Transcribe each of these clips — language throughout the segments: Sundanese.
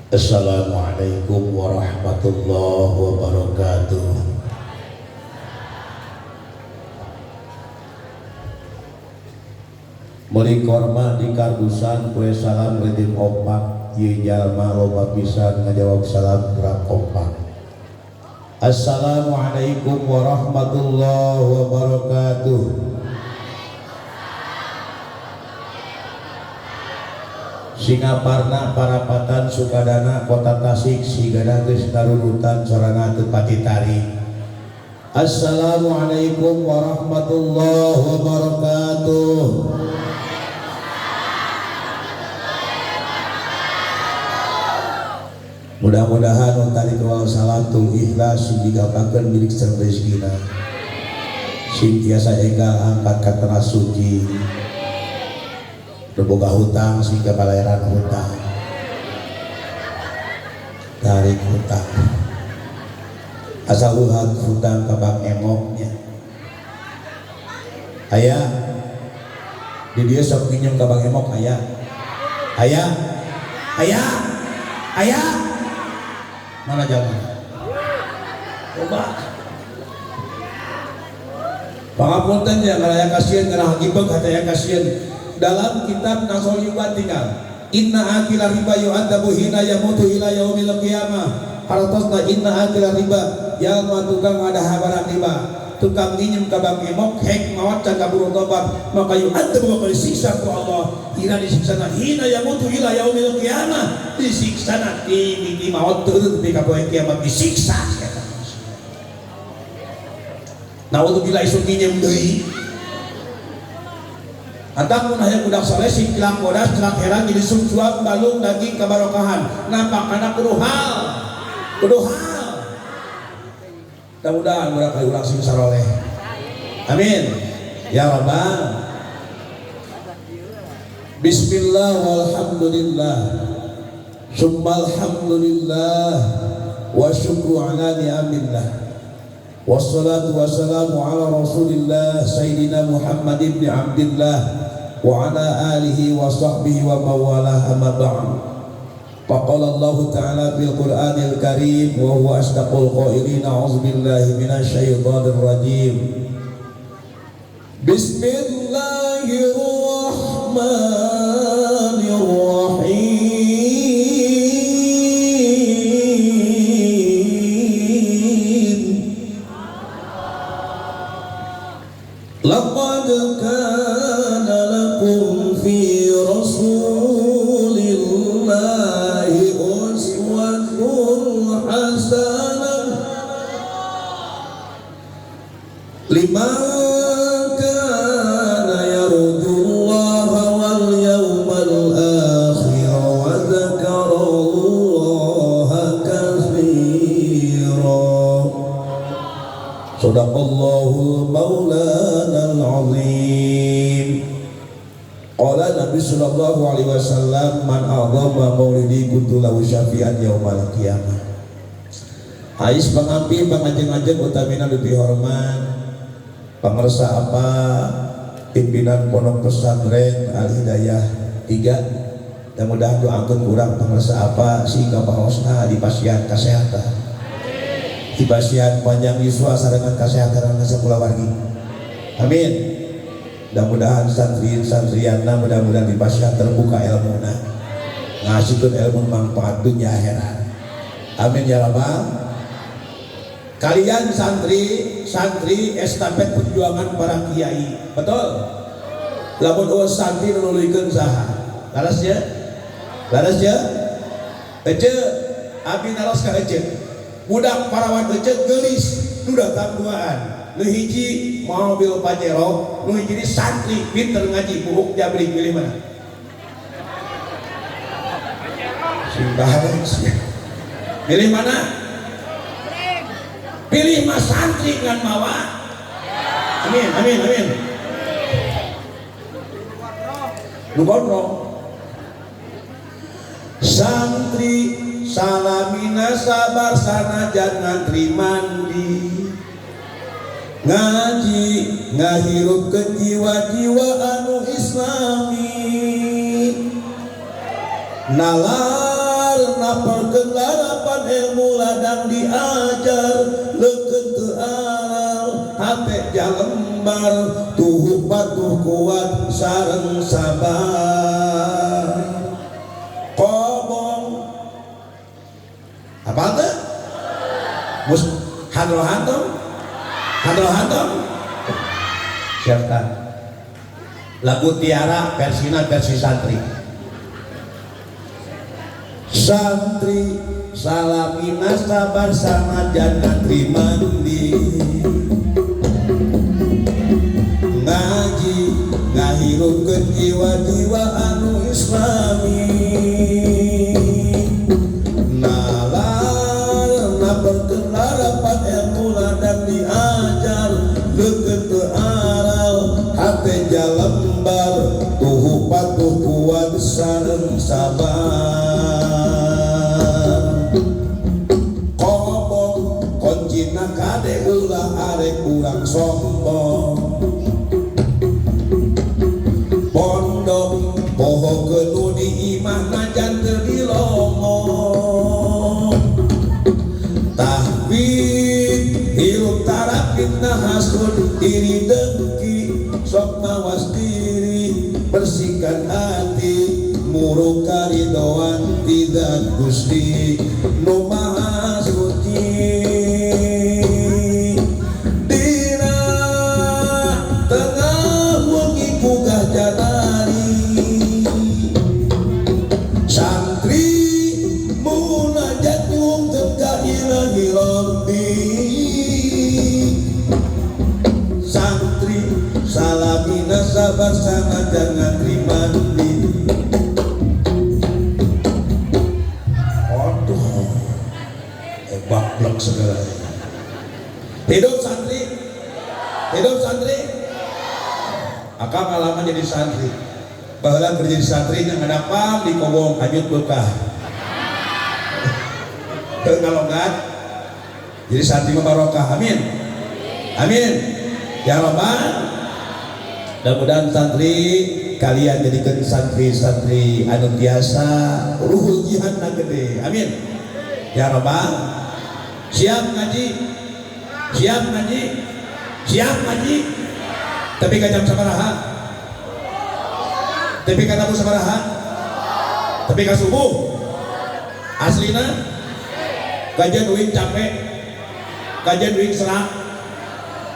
Assalamualaikum warahmatullahi wabarakatuh. Meuli korma di kardusan kue salam redim opak ieu jalma loba pisan ngajawab salam kurang kompak. Assalamualaikum warahmatullahi wabarakatuh. Singaparna Parapatan Sukadana Kota Tasik sigana geus karurutan sorana teu pati tarik. Assalamualaikum warahmatullahi wabarakatuh. Mudah-mudahan nu tadi kawal salam tul ikhlas sing digapakeun milik sareng rezekina. Sing tiasa enggal angkat ka tanah suci. Boga hutang sing kabalayaran hutang. Tarik hutang. Asal ulah hutang ka Bank Emoknya. Aya di dieu sok minjem ka Bank Emok aya. Aya. Aya. Aya. Mana jalan? Coba. Pangapunten ya kalau yang kasihan karena gibeg hati yang kasihan. Dalam kitab Nasol Yuban tinggal inna akila riba yu'adzabu hina yamutu ila yaumil qiyamah. Hartosna inna akila riba jalma tukang ada barang riba, tukang nginjem ka Bank Emok hek maot can kaburu tobat, maka yu'adzabu bakal disiksa ku Allah. Hina disiksana hina yamutu ila yaumil qiyamah, disiksana di maot teu tepi ka poe kiamat disiksa. Naudzubillah isuk nginjem deui. Antang mun aya budak soleh sing kilak bodas celak herang jadi suap balung daging kabarokahan. Nampak kana kudu hal. Kudu hal. Mudah-mudahan budak kali urang sing saroleh. Amin. Ya Rabbal. Bismillah walhamdulillah. Summalhamdulillah wa syukru ala ni'amillah. Wassalatu wassalamu ala rasulillah Sayyidina Muhammad ibn Abdillah wa ala alihi wa sahbihi wa mawalah amma ba'du. Faqala Allah ta'ala fil Qur'anil Karim wa huwa asdaqul qailin, a'udzu billahi minasyaitonir rajim. Bismillahirrahmanirrahim. Laqad kana lakum fi rasulillahi uswatun hasanah liman kana yarjullaha wal yawmal akhir wa dzakarallaha katsira. Sadaqallahul maulana al-azim. Qala Nabi sallallahu alaihi wasallam man a'zama maulidi kuntu lahu syafi'an yaumal qiyamah. Ais pangampi pangajeng-ajeng utamina lebih hormat pangersa apa pimpinan pondok pesantren Al Hidayah 3, mudah-mudahan doakeun kurang pangersa apa sehingga paosna dipasihan kesehatan, dipasihan panjang yuswa sarengan kesehatan sakulawargi. Amin. Mudah-mudahan santri santriana mudah-mudahan dipasihan terbuka ilmuna, ngasihkeun ilmu manfaat dunia akhirat. Amin ya rabbal. Kalian santri estafet perjuangan para kiai, betul? Lamun eueuh santri nu nuluykeun saha? Laras ya? Laras ya? Ece, abi naros ka ece. Budak parawan ece geulis, nu datang duaan. Nu hiji mobil Pajero, nu hiji santri pinter ngaji buuk jabrik, pilih mana? Sing baik sih. Pilih mana? Pilih mas santri ngan mawa. Amin, amin, amin. Nu gondrong. Santri salamina sabar sanajan ngantri mandi. Ngaji ngahirupkeun jiwa-jiwa anu islami. Nalar Naparkeun larapan ilmu ladang diajar leukeun teu aral hate jalembar tuhu patuh kuat sareng sabar kobong apa teh mus hadro hatom hadro hatom siapkan lagu Tiara versina versi santri. Santri salamina sabar sanajan ngantri mandi ngaji ngahirupkeun jiwa-jiwa anu islami nalar naperkeun larapan ilmu ladang diajar leukeun teu aral hate jalembar tuhu patuh kuat sareng sabar kobong koncina kade ulah arek urang sombong pondok poho nu di imah najan teu dilongong tahwid hirup tarapin hasud iri dengki sok mawas diri bersihkan hati muruk karidoan tidak Gusti nu Maha Suci dina tengah wengi gugah janari santri munajat nyungkeun ka Ilahi Rabbi santri salamina sabar sanajan ngantri mandi. Aduh, bablek segala. Hidup santri, hidup santri. Akang ngalaman jadi santri. Baheula keur jadi santri nya ngadapang di kobong hanyut beukah. Teu ngalonggat. Jadi santri mah barokah. Amin. Amin. Ya Rabbal. Mudah-mudahan santri kalian jadikan santri-santri anu tiasa ruhul jihadna gede. Amin. Ya Rabbal. Siap ngaji? Siap ngaji? Siap ngaji? Tapi ka jam sabaraha? Tapi ka tamu sabaraha? Tapi ka subuh? Aslina? Kajian uing capek, kajian uing serak,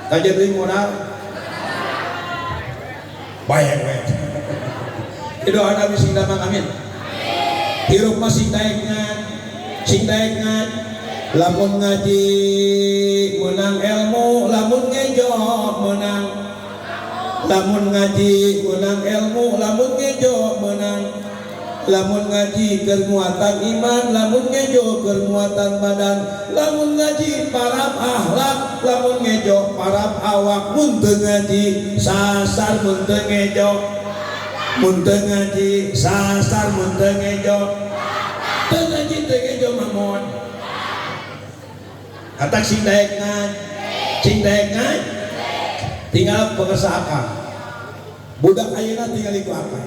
kajian uing modal, bayang we. Doa Nabi sing damang, amin. Hirup mah sing daek ngan, sing daek ngan. Lamun ngaji menang ilmu, lamun ngejo menang. Lamun ngaji menang ilmu, lamun ngejo menang. Lamun ngaji keur nguatan iman, lamun ngejo keur nguatan badan, lamun ngaji parab akhlak, lamun ngejo parab awak. Mun teu ngaji sasar, mun teu ngejo, mun teu ngaji sasar, mun teu ngejo, teu ngaji teu ngejo mamon. Atak sing daek ngaji, sing daek ngaji, tinggal pekersa akang. Budak ayeuna tinggal iku akang.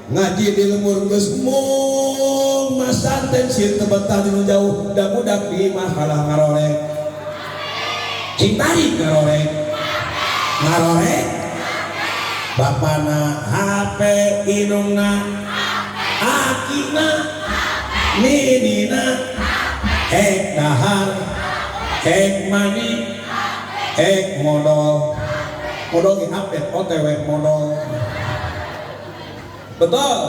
Ngaji di lemur geus mung masanten sieun teu betah di nu jauh, da budak di imah kalah ngarorek. Cing tarik ngarorek. Ngarorek. Bapana HP indungna akina ninina ek dahar ek mani ek modal. Modal ge update OTW modal. Betul.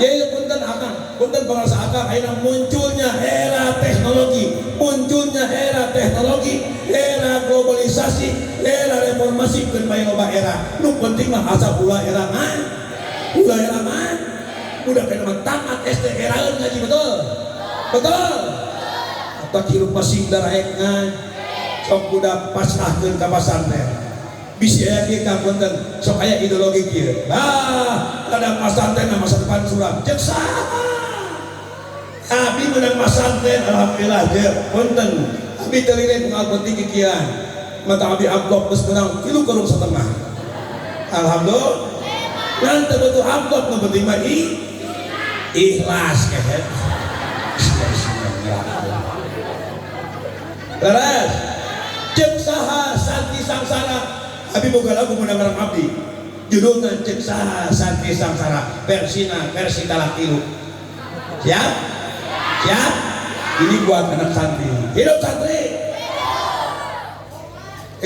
Jadi punten akang, punten pangarsa akang, ayeuna munculnya era teknologi, munculnya era teknologi, era globalisasi, era reformasi, keun bae loba era. Nu penting mah asa ulah era ngan, ulah era ngan. Udah kena mah tamat SD eraeun ngaji, betul. Betul. Atawa hirup masing daraek ngan. Sok budak pasrahkeun ka pasantren. Bisi aya kieu ka punten, sok aya ideologi kieu. Ah, ada pasantren masa depan suram. Ceuk saha? Abi menang pasantren alhamdulillah je punten. Abi teu lilin unggal penting kikian. Mata abi amplop geus menang 3,5 karung. Alhamdulillah. Nan teu butuh amplop, nu penting mah ikhlas kehet. ngerakeun. Leres. Ceuk saha santri sangsara? Abi boga lagu menang orang abdi. Judulna Ceuk Saha Santri Sangsara, versina versi talak tilu. Siap? Siap? Ini buat anak santri. Hidup santri.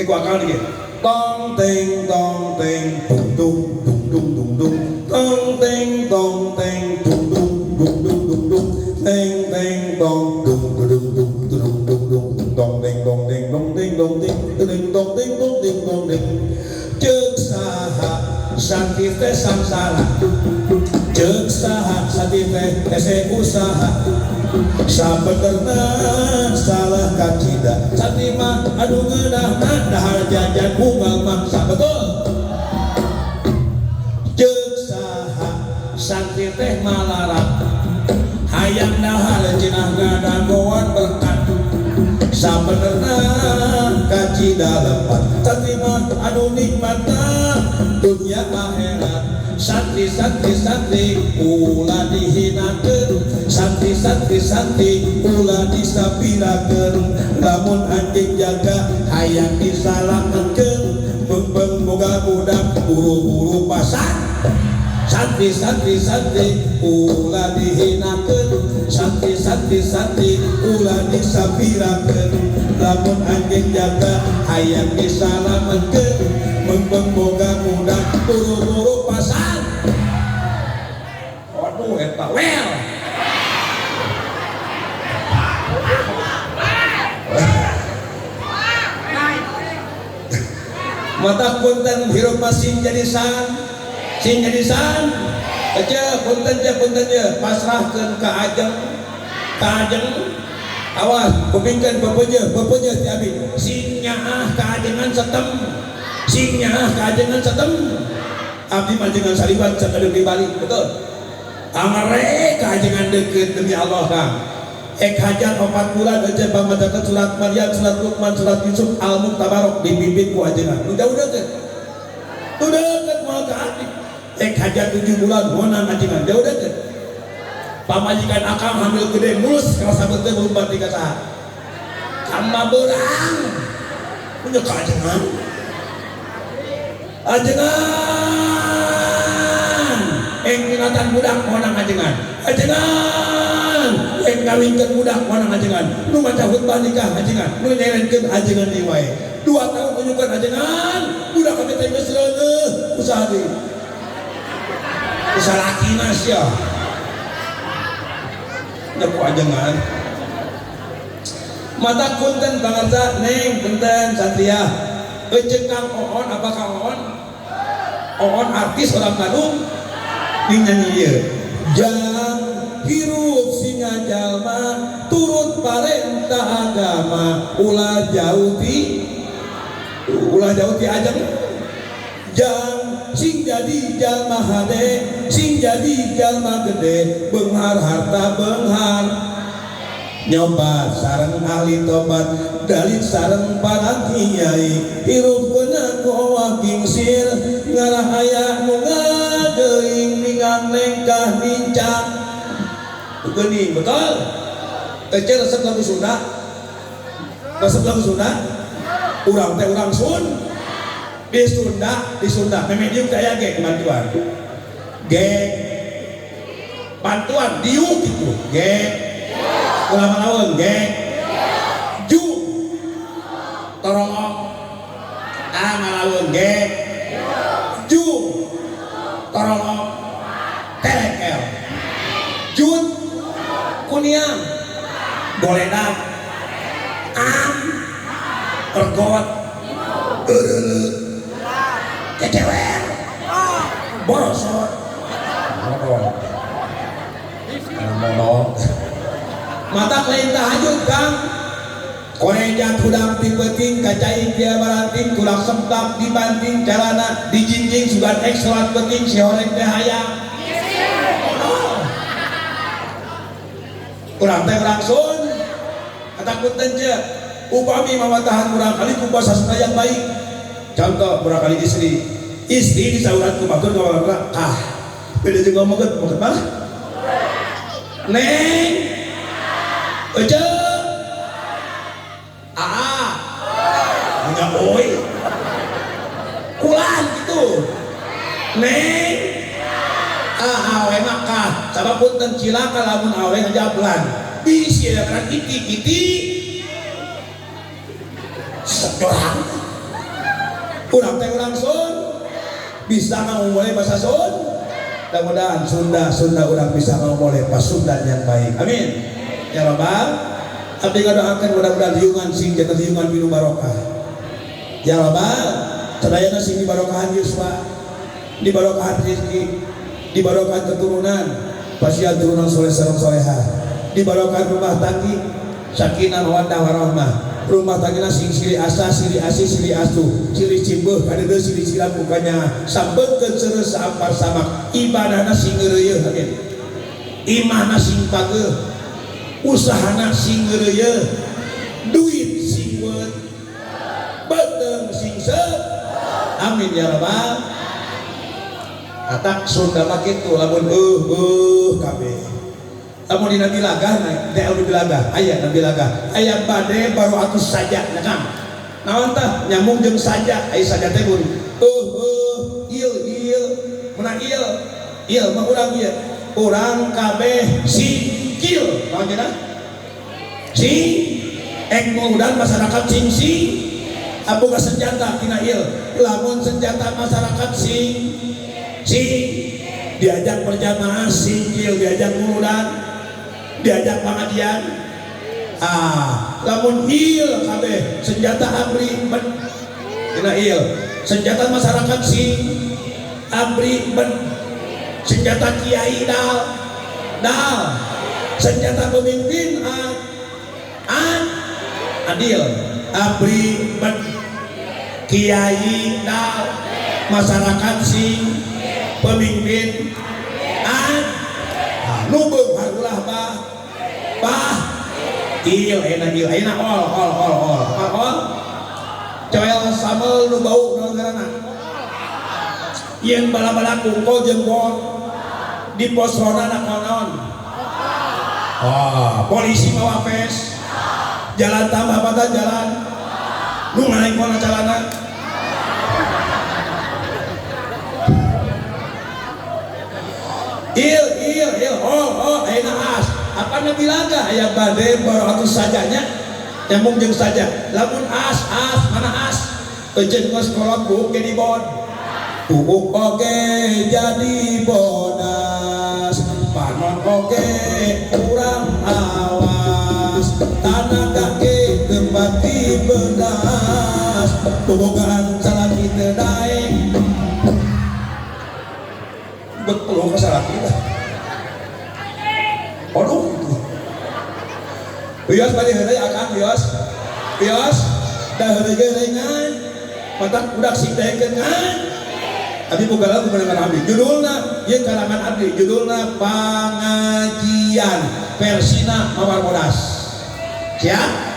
Gua akal dikit. Tong teng tong teng dung dung dung dung dung dung. Tong teng tong teng dung dung dung dung dung dung. Teng teng tong dung dung dung dung dung dung dung. Tong teng tong teng tong teng tong teng teng tong teng tong teng tong teng. Ceuk saha santri teh sangsara. Ceuk saha santri teh hese usaha. Sabenerna salah kacida. Santri mah anu ngeunahna dahar jajan unggal mangsa, betul. Ceuk saha santri teh malarat. Hayang dahar cenah ngadagoan berkat. Sabenerna kacida lepat. Santri mah anu nikmatna dunia akhirat. Santri santri santri ulah dihinakeun. Santri santri santri ulah disapirakeun. Lamun anjing jaga hayang disalametkeun. Beungbeng boga budak buru-buru pasar. Santri santri santri ulah dihinakeun. Santri santri santri ulah disapirakeun. Lamun anjing jaga hayang disalametkeun. Beungbeng boga budak buru-buru pasar. Waduh eta wel. Mata punten hirup masih jadi san. Sing jadi san. Aja punten je punten je pasrahkeun ka ajeng. Ka ajeng. Awas kupingkeun pepeje pepeje ti abi. Sing nyaah ka ajengan setem. Sing nyaah ka ajengan setem. Abdi majengan saliban sakedeung di Bali, betul. Amare ka ajengan deukeut demi Allah Kang. Ek hajat 4 bulan aja pamacakeun surat Maryam, surat Luqman, surat Yusuf, Al-Mulk, Tabarok dipimpin ku ajengan. Nu jauh deukeut. Nu deukeut moal ka abdi. Ek hajat 7 bulan monang ajengan jauh deukeut. Pamajikan akang hamil gede mulus kerasa betul belum bati ka saha. Kama beurang. Punya ka ajengan. Ajengan. Eng minatan budak monang ajengan. Ajengan. Eng ngawinkeun budak monang ajengan. Nu maca khutbah nikah ajengan. Nu nyerenkeun ajengan deui wae. 2 tahun unjukkeun ajengan. Budak kami teh geus reungeuh usaha deui. Usaha lakina sia. Nyepu ajengan. Mata punten pangarsa neng punten satria. Eceuk Kang Oon apa Kang Oon? Oon artis orang Bandung. Dinyanyi ieu. Jang hirup singa jalma turut parentah agama ulah jauh ti ajeng. Jang sing jadi jalma hade sing jadi jalma gede beunghar harta beunghar nyobat sareng ahli tobat dalit sareng para kiai hirup kena kowa kingsir ngarah aya nu ngageuing ningang lengkah nincak geuning betul. Ece resep lagu Sunda, resep lagu Sunda, urang teh urang Sun di Sunda, di Sunda memang diuk aya ge bantuan ge bantuan diuk gitu ge ulama lawan ge ju torongong ah ngalaweung ge ju torongong telekel jut kuniang goledak am ergot eureuleuh kecewer borosot modal mata lain tahajud Kang. Korejat hudang ti peuting kacai tia baranting tulak sempak dibanting calana dijinjing sugan ek salat peuting si horeng teh hayang modal urang teh urang sun kata punten je upami mamatahan urang kali ku bahasa Sunda yang baik. Contoh urang kali istri istri disauran ku batur ka kah beda jeung ngomongkeun mah neng Ece aa nya oi kulan gitu neng ah awe mah sabab punten cilaka lamun awe ngejablan bisi ya kan iti-iti seorang urang teh urang sun bisa ngomong bahasa sun, mudah-mudahan Sunda urang bisa ngomong Pasundan yang baik, amin ya rabbal. Abdi ngadoakeun mudah-mudahan liungan sing janten liungan minum barokah ya rabbal. Sadayana sing dibarokahan yuswa, dibarokahan rezeki, dibarokahan keturunan, pasian turunan soleh sareng solehah, dibarokahan rumah tanggi sakinah mawaddah warahmah, rumah tanggina sing silih asa, silih asih, silih asuh, silih cibeuh kadeudeuh, silih silam bukannya sambeungkeun seureus sampar samak, ibadahna sing ngeureuyeuh, amin, imahna sing pageuh, usahana sing ngeureuyeuh, duit sing weut, beuteung sing seup, amin ya rabbal. Atak Sunda mah kitu lamun kabeh lamun dina bilagah teh anu bilagah aya bilagah aya bade baru atus saja nya Kang naon tah nyambung jeung saja aya saja teh mun il il mana il il mah urang ieu urang kabeh singkil naon cenah sing ek mudah masyarakat sing sing aboga senjata tina il lamun senjata masyarakat sing sing diajak berjamaah singkil, diajak muludan, diajak pengajian, ah lamun il kabeh senjata abri ben tina il senjata masyarakat sing abri ben senjata kiai dal dal senjata pemimpin an adil abri ben kiai dal masyarakat sing pemimpin an nu beunghar ulah bah bah il enak il enak ol ol ol ol apa ol coel samel nu bau naon ngaranna yen bala-bala kungkol jeung bon di pos ronda na naon ah polisi mawa pes jalan tambah batas jalan nu ngalengkona calana il il il oh oh ayeuna as apa nabi laga aya bade baru sajanya nyambung jeung saja lamun as as mana as euceun geus kolot buuk jadi bon buuk oge jadi bodas panon oge kurang awas tanah kaki tempat dibedas bobogaan salaki teu daek betul kesalahan kita. Aduh itu. Bios balik heureuy akang bios. Bios da heureuy ge ringan. Matak budak sing daekeun ngan. Abi boga lagu mendengar abdi. Judulna ieu karangan abdi, judulna Pangajian versina Mawar Bodas. Siap?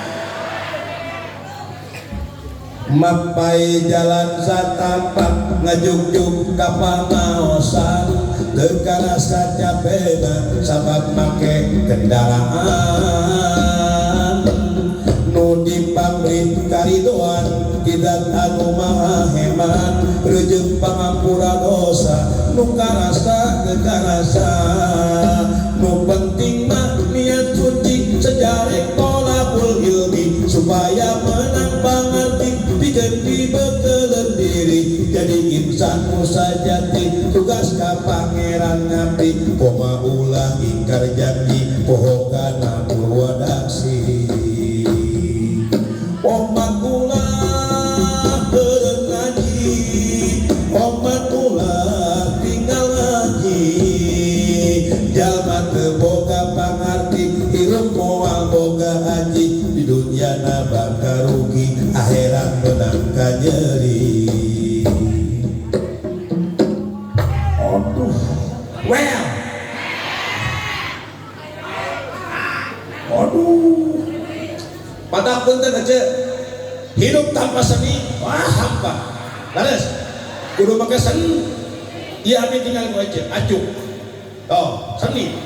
Mapai jalan satapak ngajugjug ka pamaosan teu karasa capena sabab make kendaraan nu dipamrih karidoan tidak anu maha hemat reujeung pangampura dosa nu karasa teu karasa nu penting mah niat suci sejarek tolabul ilmi supaya menang pangarti diganti bekeuleun diri jadi insan musajati tugas ka pangeran ngabdi koma ulah ingkar janji poho kana purwadaksi omat ulah beureum ngaji omat ulah tinggal ngaji jalma teu boga pangarti hirup moal boga haji di dunia na bakal rugi akhirat menang kanyeri. Aduh, well, aduh, patah punten aja hidup tanpa seni, wah hampa. Lares, kudu make seni, iya abdi tinggal ku aja, acuk. Oh, seni,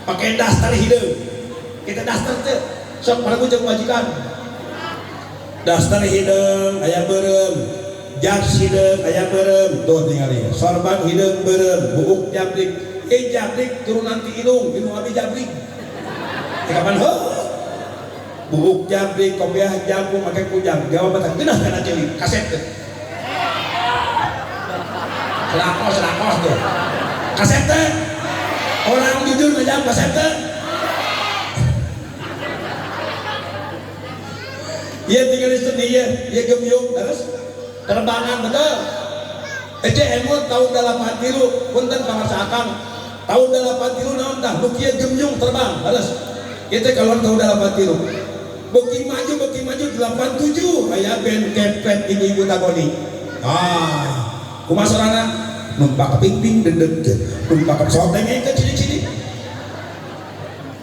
pakai daster hidup, kita daster teh. Sok paragu jeung majikan. Daster hideung aya beureum, jas hideung aya beureum, tuh tingali. Sorban hideung beureum, buuk jabrik. Jabrik turunan ti ilung, ilung abi jabrik. Kapan heuh? Buuk jabrik, kopiah jangkung make kujang. Jawab teh geunah kana ceuli, kaset teh. Serakoh tuh. Kaset teh. Orang jujur ngajawab kaset teh. Iya tinggal di sini ya, iya gemyung terus terbangan betul. Ece emut tahun 83, punten pangarsa akang. Tahun 83 naon tah, nu kieu gemyung terbang, terus. Ieu teh kaluar tahun 83. Beuki maju 87 aya band kepret ibu-ibu tagoni. Ah, kumaha sorana? Numpak ping-ping dendeng teh, numpak sok dengekeun ciri-ciri.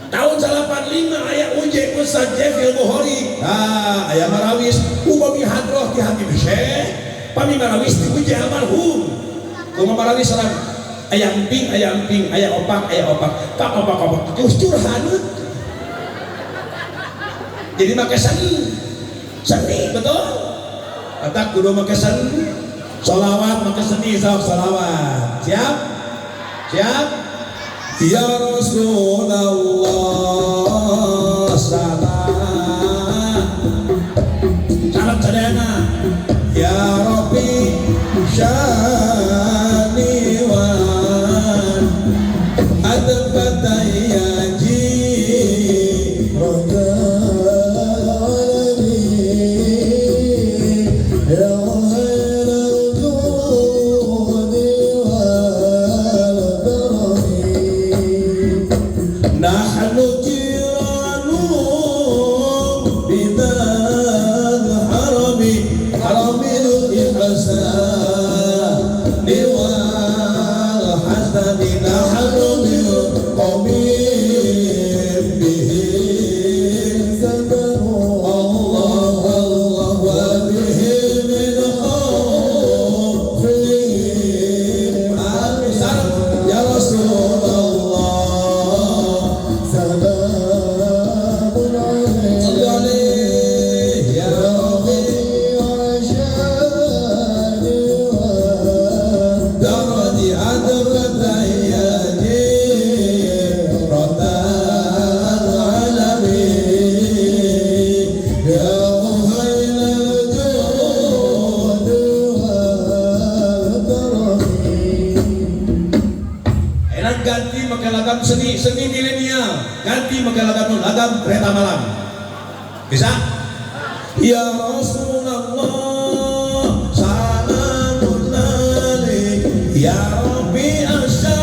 Tahun 85 aya UJ Ustaz Jefil Bukhari. Ah, aya marawis upami hadroh ti Habib Syekh, pami marawis ti UJ almarhum. Kumaha marawis salam? Aya emping, aya emping, aya opak, aya opak. Pak opak opak justru hanut. Jadi make seni. Seni betul? Kata kudu make seni. Solawat make seni sok solawat. Siap? Siap? Ya Rasulullah salam. Salam sadayana. Ya Rabbi syani wan adbatayyaji seni seni milenial ganti make lagam lagam kereta malam bisa ya Rasulullah salamun alaik ya Rabbi asya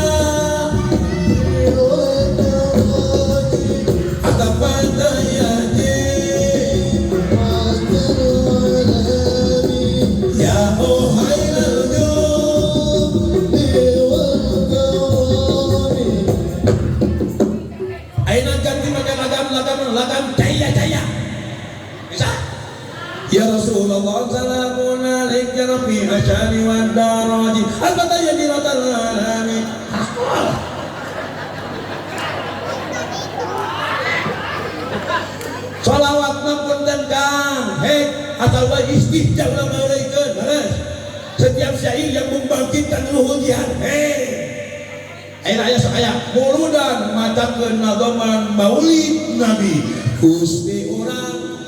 ya uhailal lagam caya-caya bisa ya Rasulullah salamun alaik ya Rabbi asyani wa daraji al-bataya jiratal alami akol salawat punten Kang hei atau istihja ulama alaikeun beres setiap syair yang membangkitkan ruhul jihad hei ayeuna aya sok aya muludan macakeun nazoman maulid Nabi Gusti urang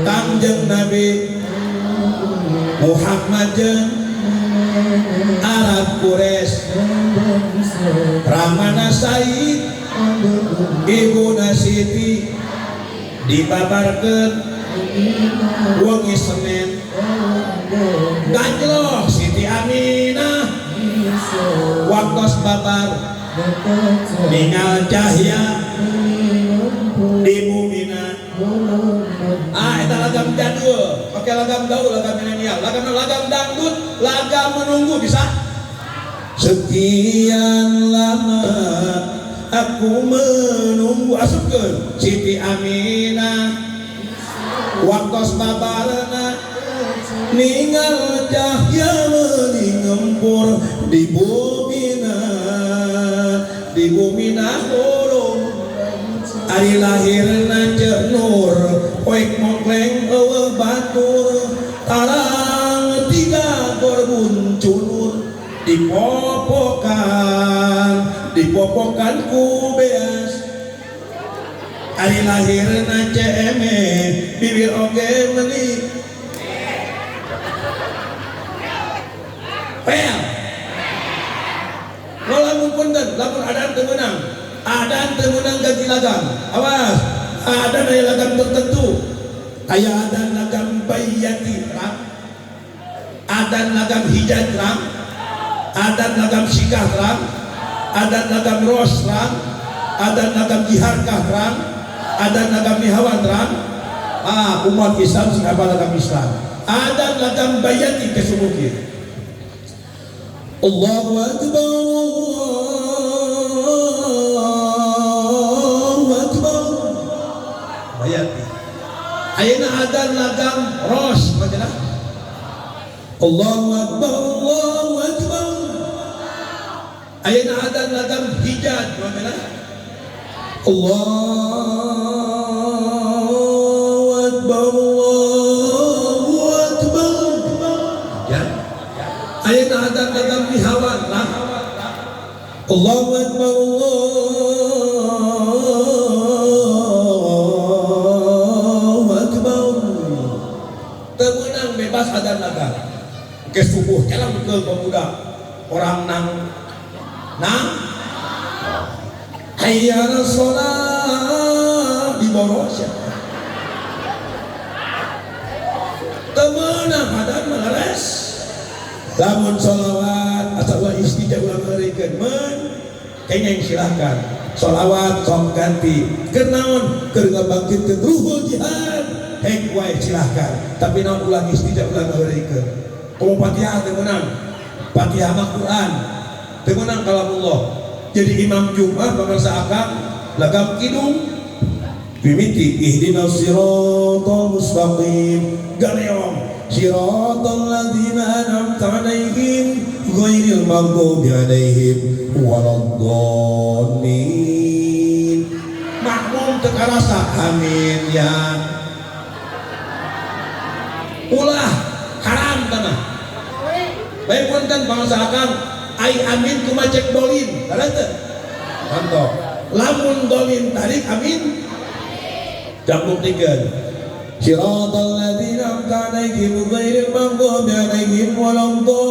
Kangjeng Nabi Muhammad jeung Arab Quraisy Ramana Said Ibuna Siti dibabarkeun wengi Senin ganjloh Siti Aminah waktos babar ningal cahya di bumina ah eta lagam jadul pakai lagam gaul lagam milenial lagam lagam dangdut lagam menunggu bisa sekian lama aku menunggu asupkeun Siti Aminah waktos babarna ningal cahya meningempur di bumina hurung Ari lahirna Ceu Nur poek mongkleng eueuh batur tarang tiga gorbun cunur dipopokan dipopokan ku beas. Ari lahirna Ceu Emeh bibir oge meuni pel. Lamun punten lamun adan teu meunang, adan teu meunang ganti lagam. Awas, adan aya lagam tertentu. Aya adan lagam bayati terang, adan lagam hijaz terang, adan lagam sikah terang, adan lagam ros terang, adan lagam jiharkah terang, adan lagam nihawan terang. Ah, umat Islam sing apa lagam Islam. Adan lagam bayati kesumukir. Allahu Akbar, Allahu Akbar. Bayati. Ayeuna adan lagam ros majelah. Allahu Akbar, Allahu Akbar. Ayeuna adan lagam hijaz majelah. Allahu Akbar, Allahu Akbar. Ya. Ayeuna adan lagam nihawan lah. Allahu Akbar, Allahu Akbar. Teu meunang bebas adan lagam. Ke subuh jalan ke pemuda orang nang nang hayya 'alas shalah diboros ya. Teu meunang adan mah leres. Lamun sholawat atawa istijab ulah ngeurikeun men kengeng silahkan sholawat sok ganti keur naon keur ngabangkitkeun ruhul jihad hek wae silahkan tapi naon ulah istijab ulah ngeurikeun. Komo Fatihah teu meunang, Fatihah mah Quran teu meunang kalamullah. Jadi imam Jumat pamirsa akang lagam kidung mimiti ihdinas siratal mustaqim galeong siratal ladzina an'amta 'alaihim ghairil maghdubi 'alaihim waladdallin. Makmum teu karasa amin ya. Ulah haram tanah. Baik punten bangsa akang ai amin kumaha cek dolin kada teu? Mantap. Lamun dolin tarik amin jam buktikeun. Siratal ladzina an'amta 'alaihim ghairil maghdubi 'alaihim waladdallin.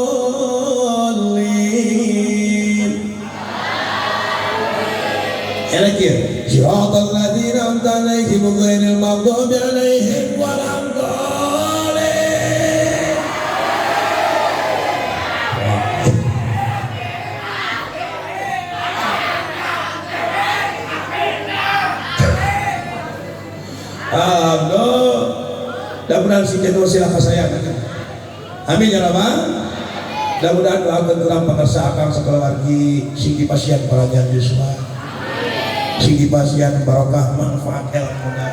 Enak ya. Siratal ladzina an'amta 'alaihim ghairil maghdubi 'alaihim waladdallin. Alhamdulillah. Mudah-mudahan si jenur sila kasayang. Amin ya rabbal. Mudah-mudahan doakeun urang pangersa akang sakeluargi sing dipasihan panjang yuswa. Sing dipasihan barokah manfaat ilmuna.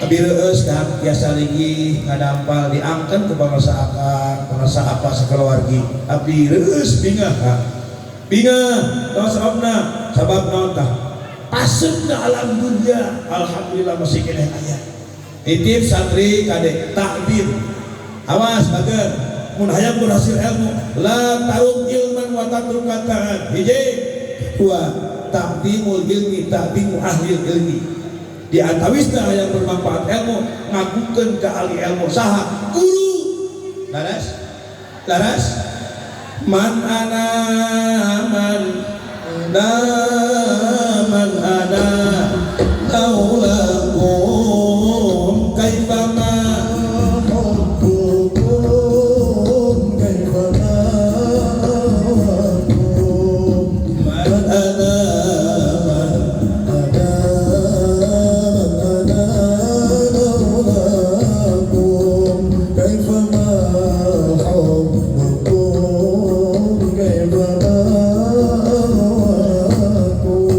Abi reueus kan biasa lagi ngadampal diangkeun ku pangersa akang, pangersa apa sakeluargi. Abdi reueus bingah Kang. Bingah naon sababna? Sabab naon tah? Pasepna alam dunia alhamdulillah masih keneh aya. Titip santri kade takbir. Awas bager mun hayang berhasil ilmu la tarum ilman wa tatrukan ta'at. Hiji dua takdimul ilmi takdimu ahli ilmi. Di antawisna hayang bermanfaat ilmu ngagungkeun ka ahli ilmu saha guru. Laras laras man ana man na man ana laulakum kaifa ma hubbukum kaifa ma hubbukum man ana man ana man ana laulakum kaifa ma hubbukum kaifa ma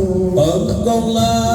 hubbukum Allah.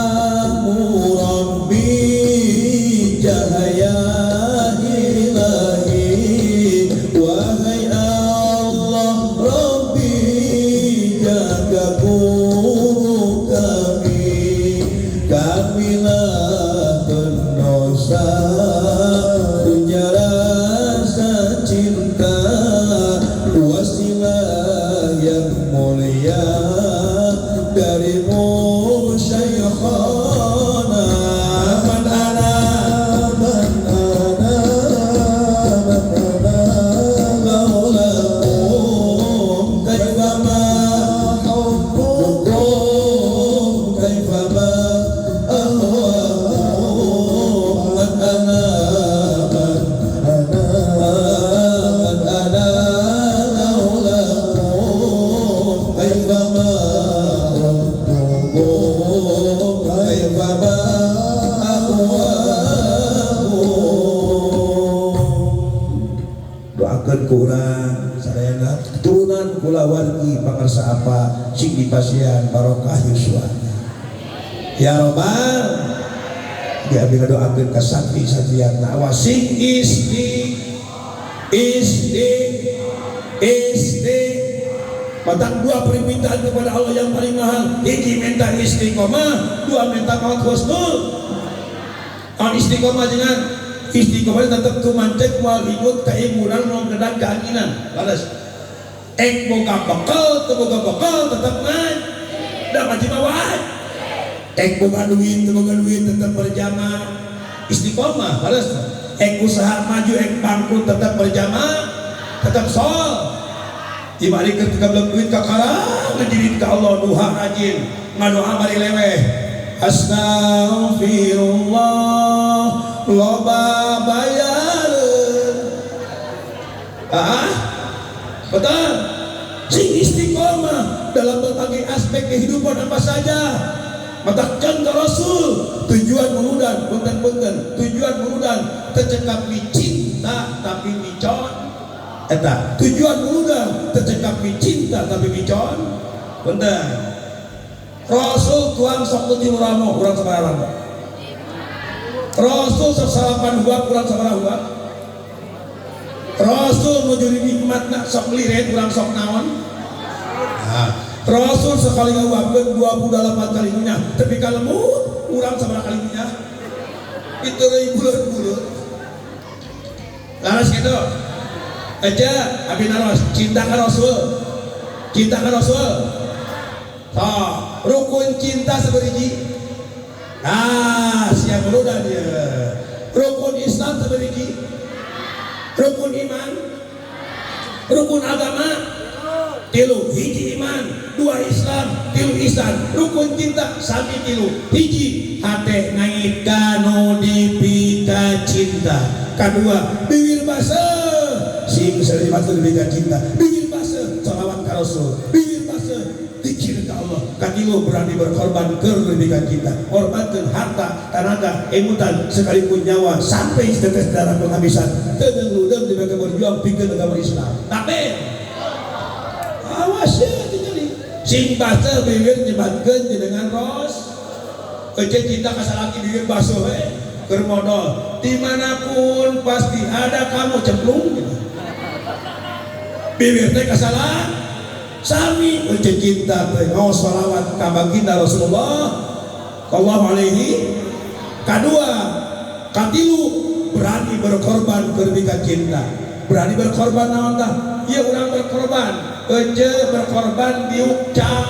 kulawargi pangarsa apa sing dipasihan barokah yuswana ya robbal di abdi ngadoakeun ka santri santriatna awas sing isti isti isti matang dua permintaan kepada Allah yang paling mahal, hiji minta istiqomah, dua minta maut husnul. An istiqomah jangan istiqomah tetap tumancek wal ingut keimunan mau gedang keanginan balas ek boga bekal teu boga bekal tetap naik da ngaji mah wae ek boga duit teu boga duit tetap berjamaah istiqomah balas ek usaha maju ek bangkrut tetap berjamaah tetap sol dibalik ketika belum duit kakarang ngejirit ke Allah duha rajin ngadoa bari leweh astagfirullah loba bayareun ah betul sing istiqomah dalam berbagai aspek kehidupan apa saja mata ke Rasul tujuan muludan punten-punten tujuan muludan tercekap cinta tapi micon eta tujuan muludan tercekap cinta tapi micon punten Rasul tuang sok tilu ramo urang sabaraha ramo Rasul sok salapan huap urang sabaraha huap Rasul nuju nikmatna sok liren urang sok naon nah, Rasul sekali ngahuapkeun 28 kali ngunyah tapi ka lemut urang sabaraha kali ngunyah itu deui buleut-buleut laras gitu aja abi naros cinta ka Rasul cinta ka Rasul toh rukun cinta seberiji ah siap udah dia rukun Islam seberiji rukun iman rukun agama tilu hiji iman dua Islam tilu ihsan rukun cinta sami tilu hiji hate ngait kanu dipika cinta kedua bibir baseuh sing salimatul dipika cinta bibir baseuh salawat ka Rasul bibir baseuh zikir ka Allah katilu berani berkorban keur dipika cinta korbankeun harta tenaga emutan sekalipun nyawa sampai setetes darah penghabisan teu deung dipika berjuang pikeun agama Islam takbir awas ya tinggali sing baseuh bibir nyebatkeun jenengan ros ece cinta ka salaki bibir basuh we keur modal dimanapun pasti ada kamu cemplung gitu bibir teh kasalah sami ece cinta teh ngaos sholawat ka baginda Rasulullah sallallahu alaihi kadua katilu berani berkorban keur cinta berani berkorban naon tah ieu urang berkorban ece berkorban diuk cang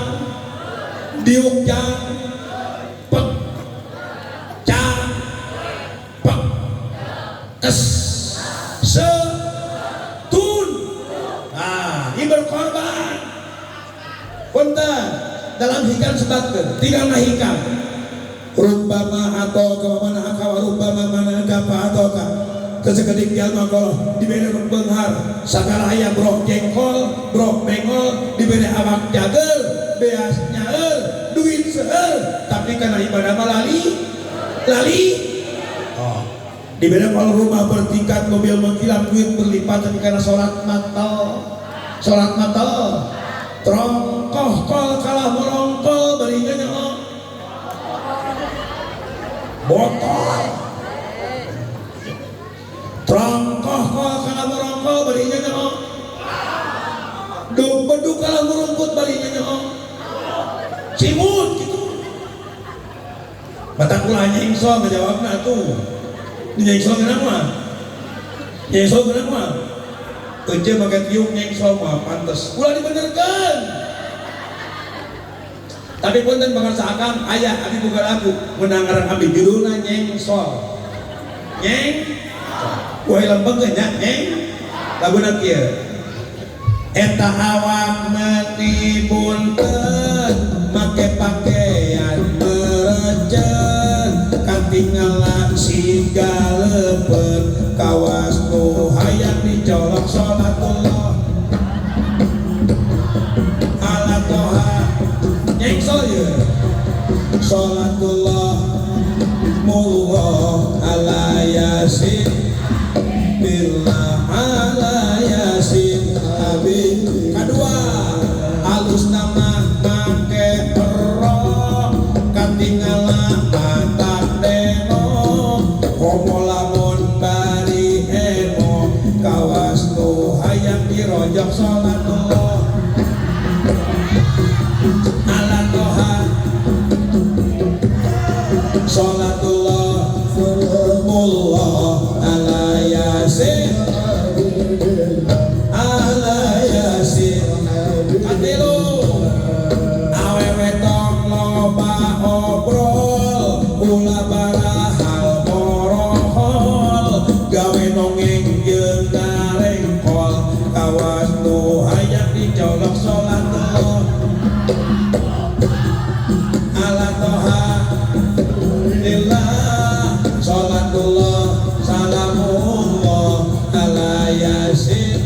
diuk cang pek cang pek kes se tun ah ini berkorban punten dalam hikam sebatkeun tinggal hikam rubbama atau kemana aka rubbama mana aka atau ka kesekedik jalma kalau diberi beunghar sagala aya brok jengkol brok bengol diberi awak jager beas nyaeur duit seueur tapi karena ibadah mah lali lali oh diberi kalau rumah bertingkat mobil mengkilap duit berlipat tapi karena sholat matal trongkoh kol kalah morongkol barinya nyaho botol trongkoh kol kalah morongkol barinya nyaho beduk kalah merumput barinya nyaho cimut gitu batak ulah nyengsol ngejawabna tuh nyengsol kenapa nyengsol kenapa ece make tiung nyengsol mah pantes ulah dibenerkeun tapi punten bangsa akang aya abi buka lagu menang ngaran abi judulna nyengsol nyeng wah lembeng nya nyeng laguna kieu eta awak meni punten make pakaian merecen katingalan siga lepet kawas nu hayang dicolok salatullah ala toha nyengsol ye salatullah mullah ala yasin billah ala yasin habib kedua Sok sholatullah ala toha lillah, sholatullah salamullah ala yasin,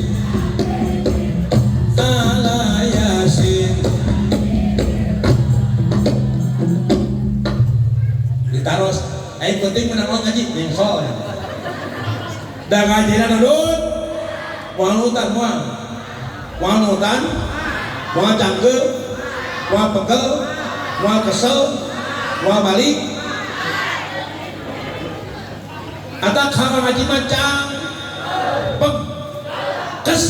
ala yasin. Ditaros aing penting menang ngaji nyengkol ya. Da ngajina nudut moal hutan, moal moal hutan, moal cangkeul, moal pegel, moal kesel, moal balik. Atau kalau ngaji mah cang peg kes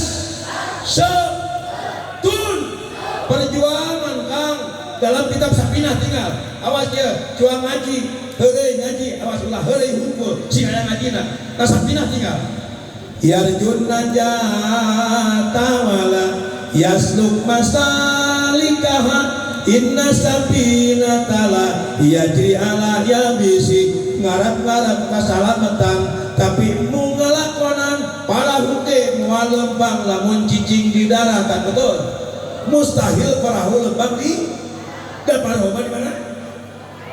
se tun perjuangan Kang dalam kitab Safinah tinggal awas ya juang ngaji heureuy ngaji awas ulah heureuy hungkul sing aya ngajina ka Safinah tinggal yarjun najata wala yasluk masalikaha inna safinata la yajri ala yabisi. Ngarap-ngarap kasalamatan tapi mu ngalakonan parahu teh moal lempang lamun cicing di daratan, betul? Mustahil parahu lempang di dan parahu mah di mana?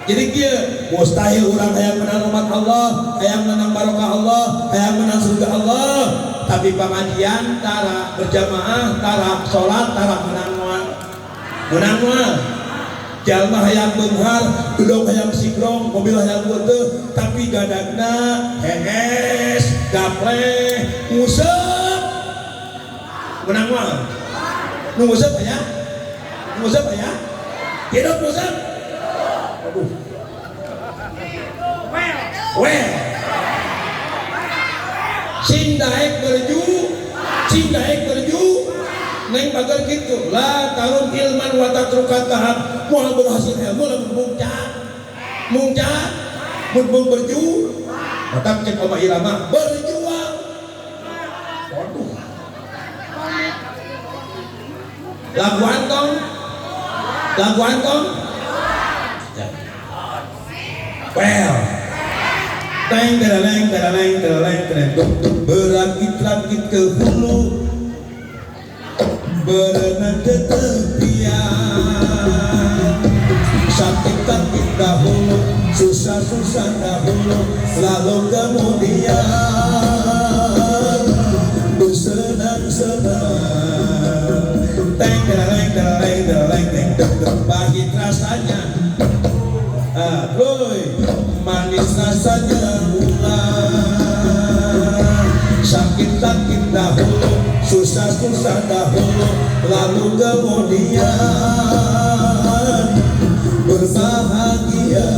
Jadi kieu mustahil urang hayang menang rahmat Allah, hayang menang barokah Allah, hayang menang surga Allah, tapi pengajian tara, berjamaah tara, salat tara, menang moal. Menang moal. Jalma hayang beunghar, duduk hayang sigrong, mobil hayang beuteung, tapi gadagna hees, gapleh, nguseup. Menang moal. Nu nguseup aya? Nu nguseup aya? Hidup nguseup. Aduh. Well. Sing daek berju, sing daek berju, neng bager kitu. La tarum ilman wa tatrukat tahap. Moal berhasil ilmu lamun mungcak. Mungcak, mun mung berju, matak cek Oma Irama berjuang. Waduh. Lagu antong. Lagu antong. Ya. Well. Teng tereleng tereleng tereleng tereleng. Berakit-rakit ke hulu, berenang ke tepian. Sakit-sakit dahulu, susah-susah dahulu, lalu kemudian bersenang-senang. Teng tereleng tereleng tereleng tereleng. Pahit rasanya, aduh, manis rasanya gula. Sakit-sakit dahulu, susah-susah dahulu, lalu kemudian berbahagia.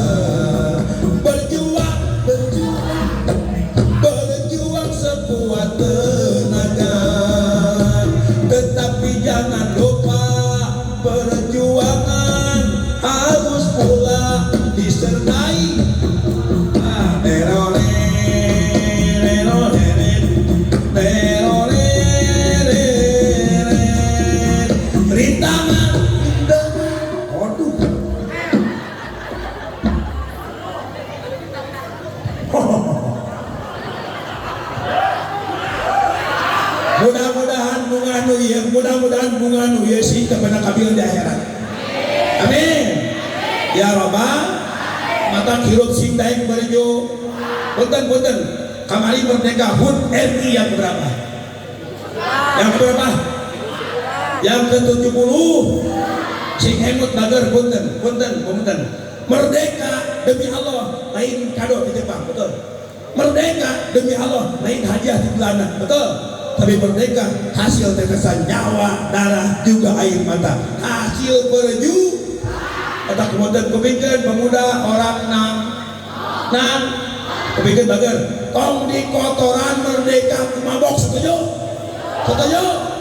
Berjuang, berjuang, berjuang sekuat tenaga. Tetapi jangan lupa perjuangan harus pula disertai. Rintangan, waduh. Mudah-mudahan bunga nu ieu, mudah-mudahan bunga nu ieu sing kepada kabil di akhirat. Amin. Ya Rabbal, mata hirup sing daek berjo. Punten-punten, kamari merdeka HUT RI yang keberapa? Yang keberapa? Yang ke-70. Sing emut bager punten, punten, punten. Merdeka demi Allah, lain kado di Jepang, betul. Merdeka demi Allah, lain hadiah di Belanda, betul. Tapi merdeka hasil tetesan nyawa, darah, juga air mata. Hasil berju. Kata kemudian kepikir pemuda orang nang nang kepikir bager tong di kotoran merdeka mabok, setuju? Setuju?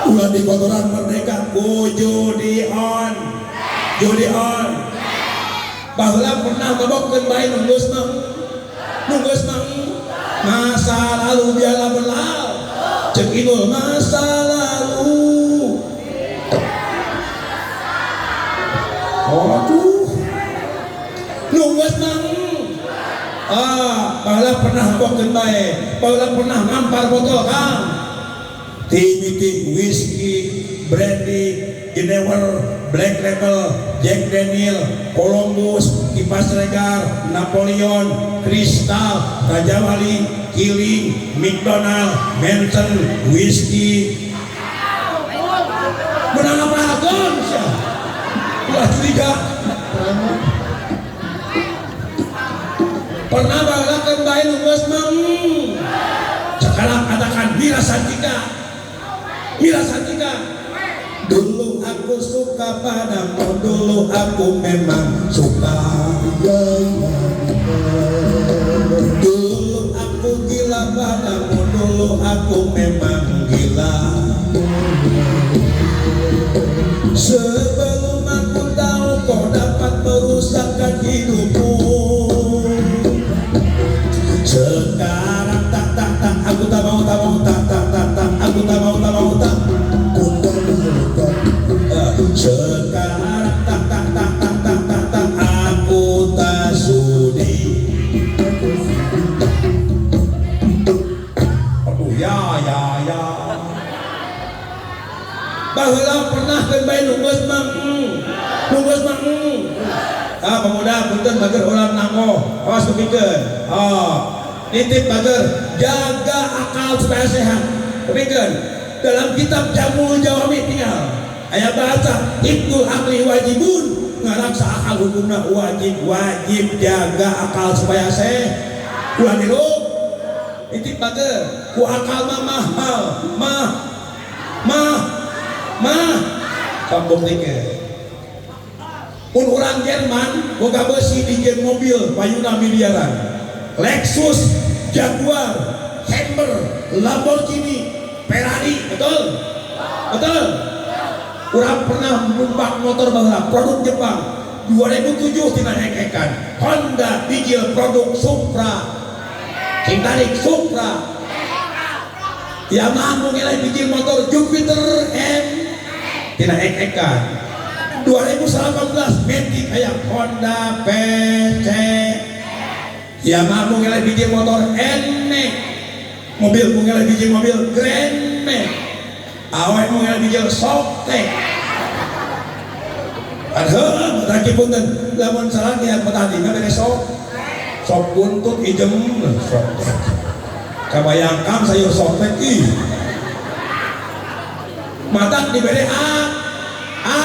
Ulah di kotoran merdeka ku judi on, judi on. Baheula pernah mabokkeun bae nunggus mah, nunggus mah. Masa lalu biarlah berlalu, cek Inul masa lalu. Waduh, nunggus mah. Ah, baheula pernah mabokkeun bae, baheula pernah ngampar botol Kang. Timiti whisky, brandy, Genever, Black Label, Jack Daniel, Columbus, Kipas Regar, Napoleon, Crystal, Raja Wali, Kiling, McDonald, Manson, Whiskey. Menang apa sih? Ulah curiga. Pernah balakan bae nu geus mah. Sekarang katakan Mira Santika. Mira Santika. Dulu aku suka padamu, dulu aku memang suka. Dulu aku gila padamu, dulu aku memang gila. Sebelum aku tahu kau dapat merusakkan hidupmu. Sekarang tak tak tak, aku tak mau tak mau tak tak tak tak, aku tak mau tak mau tak. Sekarang tak tak tak tak tak tak tak, aku tak sudi. Aduh ya ya ya. Baheula pernah keun bae nu geus mah, nu geus mah. Ah pemuda punten bager ulah nanggo, awas kupingkeun. Oh, nitip bager, jaga akal supaya sehat. Kupingkeun. Dalam kitab Jamul Jawami tinggal aya bahasa ibtul akli wajibun, ngaraksa akal hukumna wajib, wajib jaga akal supaya sehat. Ulah nirup. Nitip bager, ku akal mah mahal, mah mah mah kampung tike. Mun urang Jerman boga besi dijieun mobil payuna miliaran. Lexus, Jaguar, Hammer, Lamborghini, Ferrari, betul? Betul? Urang pernah numpak motor baheula produk Jepang 2007 tina ek-ekan. Honda bijil produk Supra. Sing tarik Supra. Yamaha ngelai bijil motor Jupiter M tina ek-ekan. 2018 Matic aya Honda PC. Yamaha ngelai bijil motor N-Max. Mobil ngelai bijil mobil Grand Max. Awe ngelai bijil Softex. Aduh, taki punten lamun salah kiat petani mah bere sok. Sok buntut ijem Softex. Kabayangkan sayur Softex ih. Matak dibere A A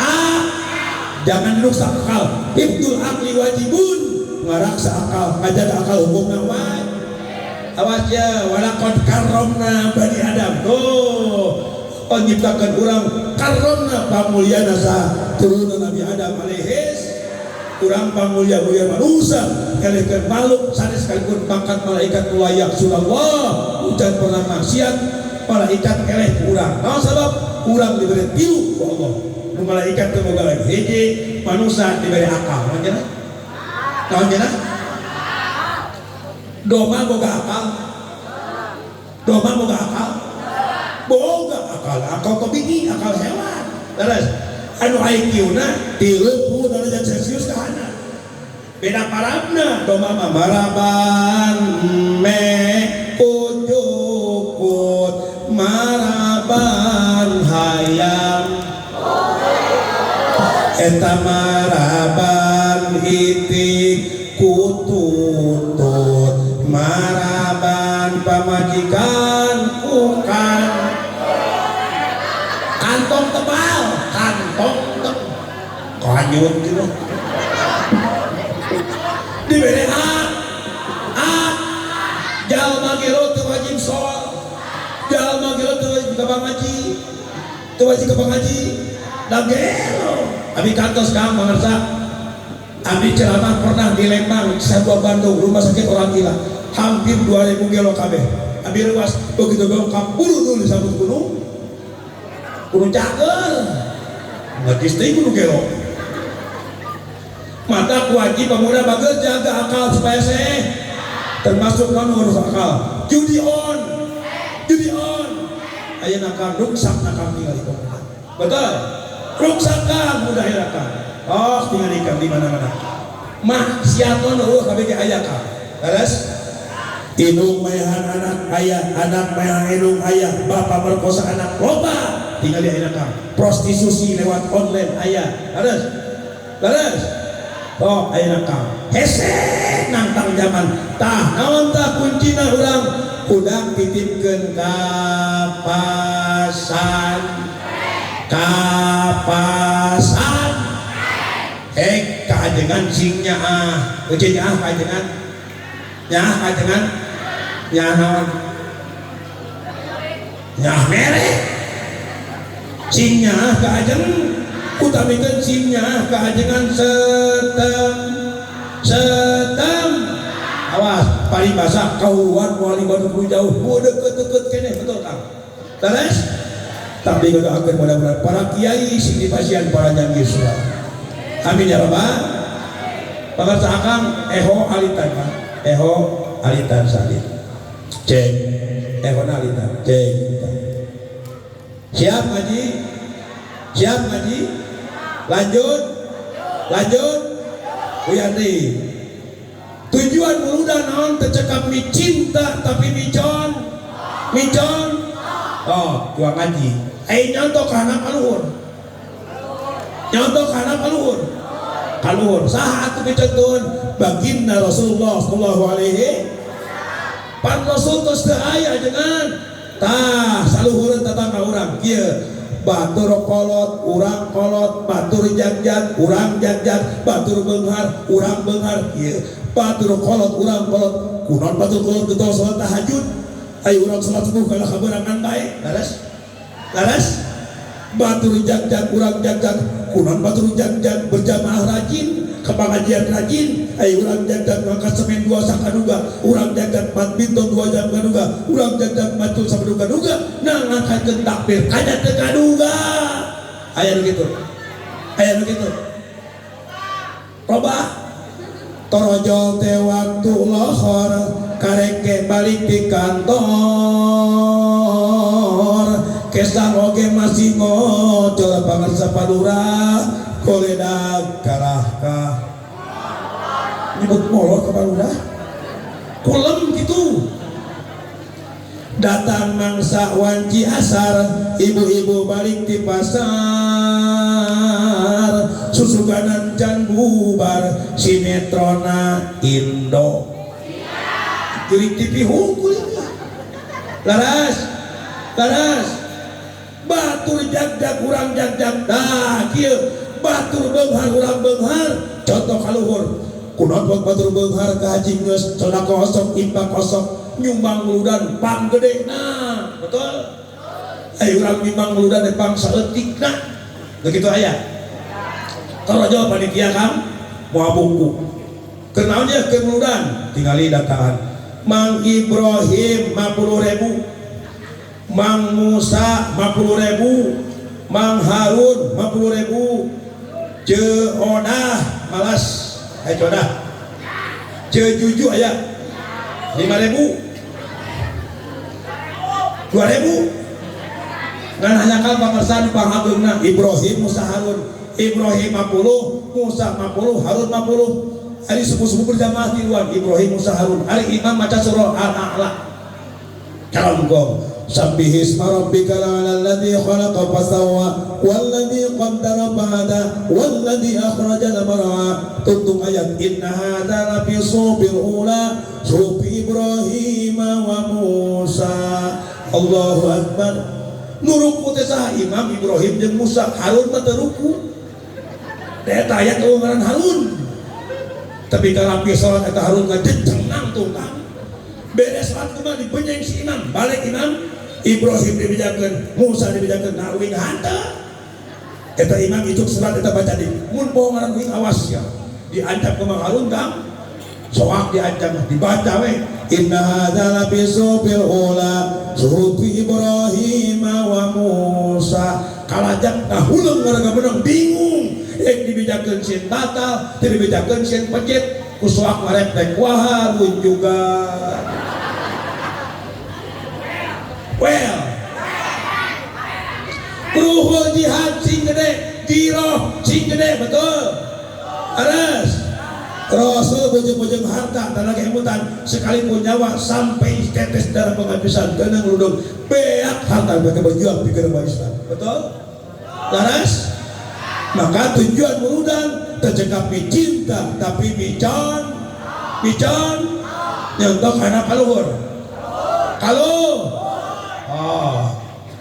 A. Jangan rusak akal. Ibtul akli wajibun, ngaraksa akal, ngajaga akal hukumna wajib. Awas ya, walaqad karramna bani Adam. Tuh, penyiptakan urang karramna pamulyana sa turunan Nabi Adam alaihis. Urang pamulia-mulia manusia, kalihkeun makhluk sanes sekalipun pangkat malaikat layak sunallah, ucan pernah maksiat, malaikat keleh ku urang. Naon sabab? Urang diberi tilu ku Allah. Nu malaikat teu boga lagi hiji, manusia diberi akal. Naon cenah? Naon cenah? Domba boga akal. Domba boga akal. Boga akal, akal tabii, akal hewan. Terus anu IQ-na 30 derajat Celcius ka handap. Beda parabna domba mah maraban me kucukut maraban hayam eta maraban itik kututut maraban pamajikan kukan kantong tebal kantong tebal kanyut gitu diberi A A jalma gelo teu wajib sholat jalma gelo teu wajib ka pangaji teu wajib ka pangaji da gelo abi kantos kang pangarsa abdi ceramah pernah di Lembang sebuah Bandung rumah sakit orang gila hampir 2000 gelo kabeh abi luas begitu dongkap buru dulu disambut gunung gunung caker ngajis teh gunung gelo mata wajib pemuda bagus jaga akal supaya sehat termasuk non ngurus akal judi on aya nakal ruksak nakal tinggal di pemuda betul ruksak kang mudah kang oh tinggal ikan di mana-mana maksiat non eueuh kabeh ge aya kang terus indung maehan anak ayah anak maehan indung ayah bapak merkosa anak loba Tinggal di ayeuna Kang. Prostitusi lewat online aya. Leres? Leres? Oh, ayeuna Kang. Hese nangtang zaman. Tah, naon tah kuncina urang? Udah titipkeun ka pasan. Kapasan. Hek kaajengan sing nyaah. Euceun nyaah kaajengan. Nyaah kaajengan. Nyaah naon? Nyaah mere. Sing nyaah kaajeng utamikeun sing nyaah kaajengan setem setem. Awas paribasa kahuruan moal 50 jauh ku deket-deket keneh, betul Kang? Terus tapi doakeun mudah-mudahan para kiai sing dipasihan para yuswa. Amin ya rabbal. Pangarsa akang eho alitan Kang, eho alitan salin cek eho alitan cek. Siap ngaji? Siap ngaji? Lanjut? Lanjut? Uyandi. Tujuan muludan naon? Tecekap micinta tapi micon. Micon. Oh, dua ngaji. Eh nyontoh kana kaluhur. Nyontoh kana kaluhur. Kaluhur. Saha atuh micontohkeun? Baginda Rasulullah sallallahu alaihi. Pan Rasul tos teu aya jenengan. Tah saluhureun tetangga urang kieu, batur kolot urang kolot, batur jagjag urang jagjag, batur beunghar urang beunghar. Kieu batur kolot urang kolot, kunaon batur kolot getol salat tahajud, ayo urang salat subuh kalah kaberangan bae. Leres? Leres? Batur jagjag urang jagjag, kunaon batur jagjag berjamaah rajin, ke pengajian rajin, ayo urang jagjag ngangkat semen dua sakaduga, urang jagjag badminton 2 jam kaduga, urang jagjag macul sakaduga-duga, nah ngangkatkeun takbir kanya teu kaduga. Aya nu kitu, aya nu kitu. Robah torojol teh waktu lohor kareke balik di kantor, kesang oge masih ngocor. Pangarsa palurah koledag kalahkah nyebut molor ke palurah kulem gitu. Datang mangsa wanci asar, ibu-ibu balik di pasar, susuganan can bubar, sinetrona Indo jurik TV hungkul. Laras? Laras? Batur jagjag urang jagjag. Dah kieu batur beunghar urang beunghar, contoh kaluhur. Kunaon batur beunghar ka haji geus sedekah osok, infak osok, nyumbang muludan pang gede, nah betul. Ayo urang nyumbang muludan pang saeutikna begitu aya. Torojo panitia Kang moal buku keur naon ye keur muludan, tingali dataan Mang Ibrahim 50.000, Mang Musa 50.000, Mang Harun 50.000, Ce Odah malas, ayo Odah, Ce Juju aya 5.000, 2.000 ngan hanya pamarsan pangageungna Ibrahim Musa Harun. Ibrahim 50, Musa 50, Harun 50. Ari subuh-subuh berjamaah tiluan Ibrahim Musa Harun. Ari imam maca surah Al-A'la. Kalongkong sabbihisma rabbikal a'la alladzi khalaqa fasawwa walladzi qaddara fahada walladzi akhrajal mar'a. Tuntung ayat inna hadza lafi suhufil ula suhufi Ibrahim wa Musa. Allahu akbar. Nu ruku teh saha? Imam Ibrahim jeung Musa. Harun mah teu ruku. Eta ayat eueuh ngaran Harun. Tapi kalau salat eta Harun ngajencengang tungkang. Beres salat kumaha dibenyeng si imam, balik imam Ibrahim dibejakeun, Musa dibejakeun, nah uing hanteu. Eta imam itu salat eta baca di mun poho ngaran uing awas ya. Diancam ke Mang Harun Kang. Soak diancam dibaca we. Inna hadza lafi suhufil ula suhufi Ibrahim wa Musa. Kalajak ngahuleng ngaraga benang bingung. Ek dibejakeun sieun batal, teu dibejakeun sieun pecit, ku soak ngarepek wah Harun juga. Well, ruhul jihad sing gede, giroh sing gede, betul. Aras. Rasul bojong-bojong harta dan lagi emutan sekalipun nyawa sampai tetes darah penghabisan kenang ludung beak harta mereka berjuang di agama Islam. Betul? Laras? Maka tujuan muludan tercekap cinta tapi bican bican nyontok anak kaluhur kalau oh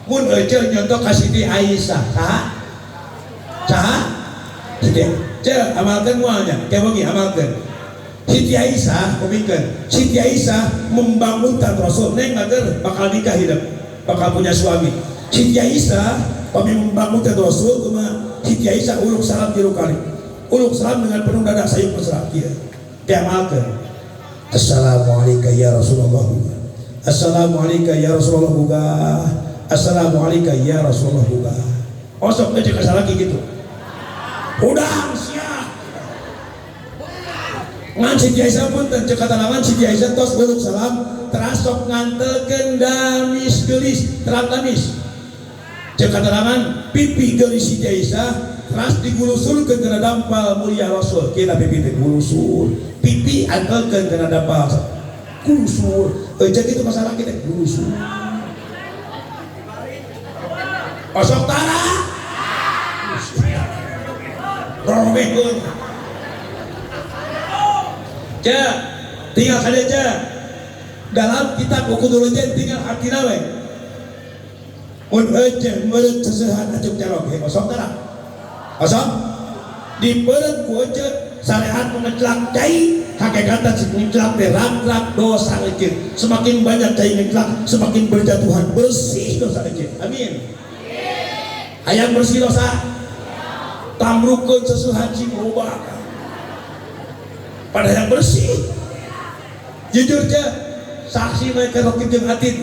mun ece nyontok ka Siti Aisyah saha saha Siti ce amalkeun moalnya kayak amalkeun Siti Aisyah kupingkeun Siti Aisyah membangunkan Rasul neng mager bakal nikah hidup bakal punya suami. Siti Aisyah kami membangunkan Rasul kumaha? Siti Aisyah uluk salam tilu kali, uluk salam dengan penuh dada sayup mesra kieu diamalkeun. Assalamualaikum ya Rasulullah, Assalamualaikum ya Rasulullah buka, Assalamualaikum ya Rasulullah buka. Osok aja kasar lagi gitu udang siap ngan Siti Aisyah pun cek kata Siti Aisyah tos uluk salam terasok ngantelkeun damis geulis terang damis cek katarangan pipi geulis Siti Aisyah teras digulusurkeun kana dampal mulia Rasul. Kita pipi teh gulusur, pipi antelkeun kana dampal gulusur euceuk itu masalah kita gulusur osok tara romekeun cek tinggal kada cek dalam kitab Uqudul Lujain tinggal artina we mun ece meureut sesehan acuk carok he osok tara osok dipeureut ku ece sareat mengecelak cai hakikatan si ngecelak teh rak-rak dosa ece semakin banyak cai ngecelak semakin berjatuhan bersih dosa ece. Amin. Hayang bersih dosa tamrukeun sesehan cing loba pada yang bersih jujur je saksi mereka rokib jeung atid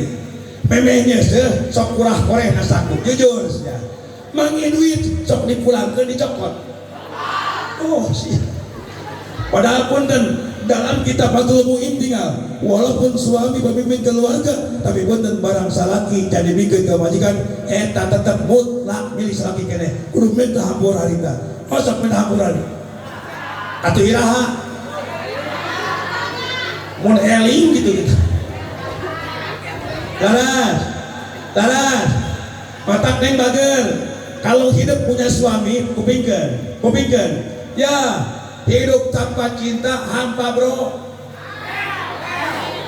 memehnya seh sok kurah koreh nasaku jujur sia mangi duit sok dipulangkeun dicokot oh sih. Padahal punten dalam kitab Fathul Mu'in tinggal walaupun suami pemimpin keluarga tapi punten barang salaki jadi bikin kewajiban eta tetep mutlak milik salaki keneh kudu minta hampura harita osok minta hampura atuh iraha mun eling gitu gitu laras laras matak neng bager kalau hidup punya suami kupingkeun kupingkeun ya hidup tanpa cinta hampa bro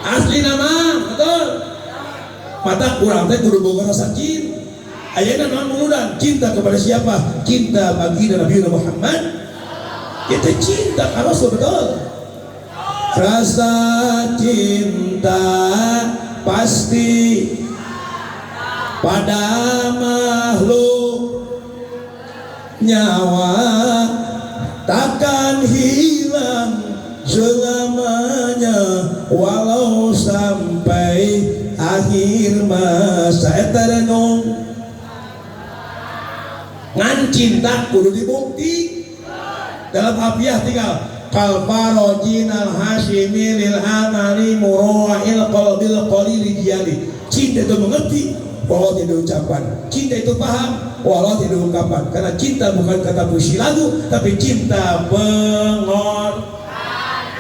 asli nama betul mata kurang teh kudu boga rasa cinta ayeuna naon muludan cinta kepada siapa cinta baginda Nabi Muhammad kita cinta ka Rasul betul rasa cinta pasti pada makhluk nyawa takkan hilang selamanya walau sampai akhir masa eta renung ngan cinta kudu dibukti dalam afiah tinggal kal farojinal hasyimi lil amali murail qalbil qalili jali cinta itu mengerti walau tidak diucapkan, cinta itu paham walau tidak diungkapkan, karena cinta bukan kata puisi lagu tapi cinta pengor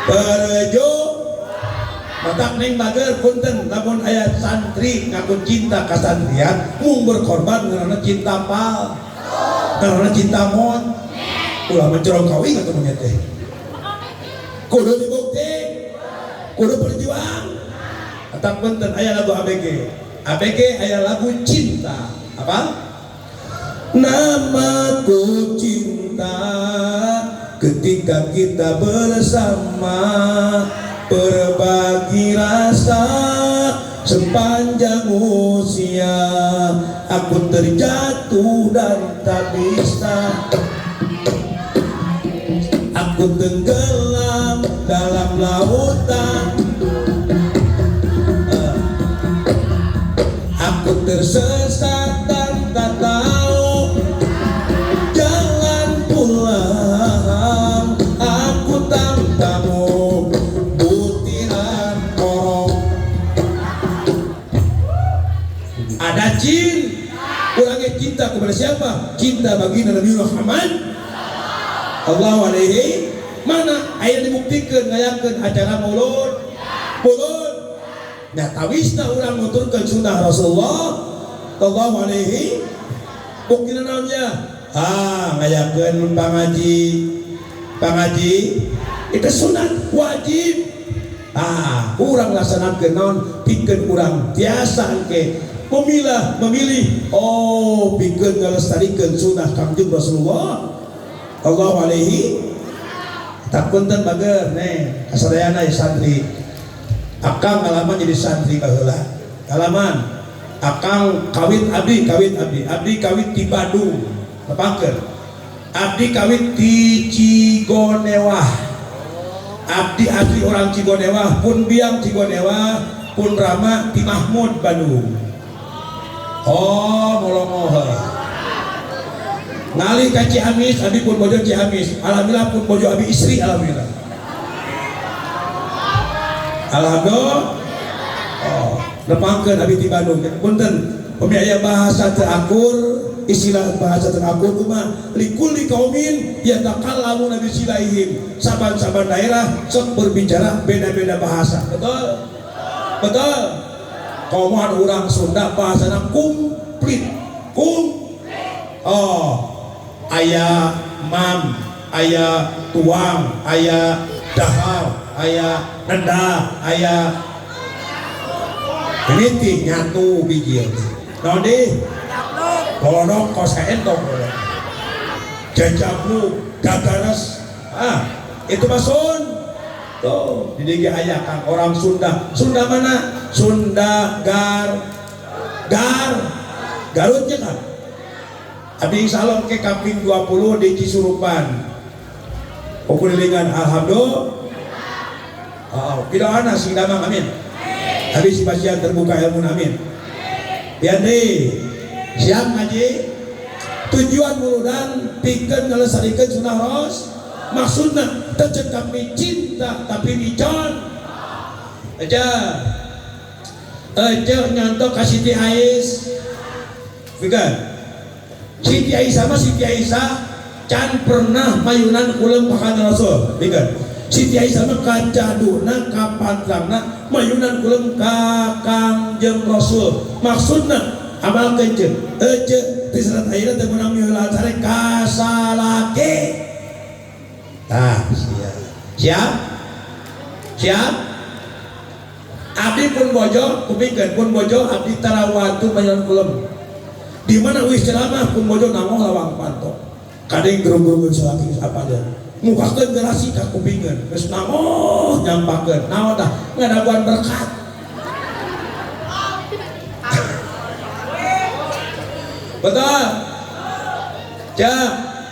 perjo matak neng bager punten lamun aya santri ngaku cinta ka santrian mung berkorban karena cinta pal karena cinta mon ulah mencerong kawin atau monyet teh kudu dibukti kudu berjuang matak punten aya lagu ABG ABG aya lagu cinta apa namaku cinta ketika kita bersama berbagi rasa sepanjang usia aku terjatuh dan tak bisa aku tenggelam dalam lautan aku tersesat dan tak tahu jalan pulang aku tanpamu butiran korong ada cinta kurangnya cinta kepada siapa? Cinta baginda Nabi Muhammad Allah alaihi. Mana aya dibuktikan ngayakeun acara maulud? Maulud. Nya tawisna urang nuturkeun sunnah Rasulullah sallallahu alaihi. Buktina naon ya? Ah, ngayakeun pangaji. Pangaji itu sunat wajib. Ah, urang laksanakeun naon pikeun urang tiasa engke memilah memilih, oh, pikeun ngalestarikeun sunnah Kangjeng Rasulullah sallallahu alaihi. Tak punten bager nih kasadayana santri. Akang ngalaman jadi santri baheula, ngalaman akang kawit, abdi kawit, abdi abdi kawit di Bandung, tepangkeun abdi kawit di Cigonewah. Abdi asli orang Cigonewah, pun biang Cigonewah, pun rama di Mahmud Bandung. Oh, molongoh ngalih ka Ciamis. Abdi pun bojo Ciamis, alhamdulillah. Pun bojo abdi istri, alhamdulillah, alhamdulillah. Oh, nepangkeun abdi di Bandung. Punten pami aya bahasa teu akur, istilah bahasa teu akur. Kumaha likulli qaumin yatakallamu bi istilaihim. Saban-saban daerah sok berbicara beda-beda bahasa, betul betul. Komohan urang Sunda bahasana komplit kum. Oh, aya mam, aya tuang, aya dahar, aya nenda, aya ini ti nyatu bijil naon di kolonok kos kaentong jajabluk gagaras. Ah, itu mah sun tuh di dieu aya kang orang Sunda. Sunda mana? Sunda Gar Gar Garutnya kan. Abdi insyaallah ke kaping 20 di Cisurupan Ukulilingan, alhamdulillah. Oh, tidak sing damang, amin. Habis pasien terbuka ilmu, amin. Biandi siap ngaji. Tujuan muludan pikeun ngalestarikeun sunah ros. Maksudna teu kami cinta tapi micon aja aja nyontok ka Siti Ais. Bukan Siti Aisyah mah, Siti Aisyah can pernah mayunan kulem ka Rasul. Bukan Siti Aisyah mah kacaduna kapantrangna mayunan kulem ka Kangjeng Rasul. Maksudna amalkeun ceuk ece ti surat ayeuna teu meunang miheula sare ka salaki. Tah, siap siap siap. Abdi pun bojo kupingkeun, pun bojo abdi tarawatu mayunan kulem di mana wis ceramah pun bojo nangong lawang panto kadang gerung-gerung salaki apa aja mukakeun gerasi ka kupingeun geus nangoh nyampakeun naon tah ngadaguan berkat. Betul ja.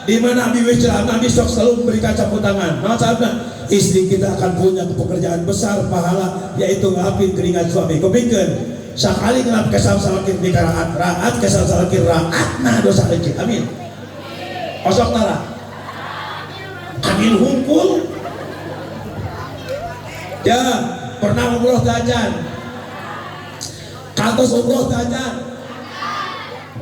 Di mana abdi wis ceramah abdi sok selalu memberikan sapu tangan. Naon sababna? Istri kita akan punya pekerjaan besar pahala, yaitu ngelapin keringat suami. Kupingkeun sakali ngelap kesal salaki di raat raat kesal salaki raat nah dosa lecet, amin. Osok tara amin hungkul ya. Pernah umroh tajan kantos umroh tajan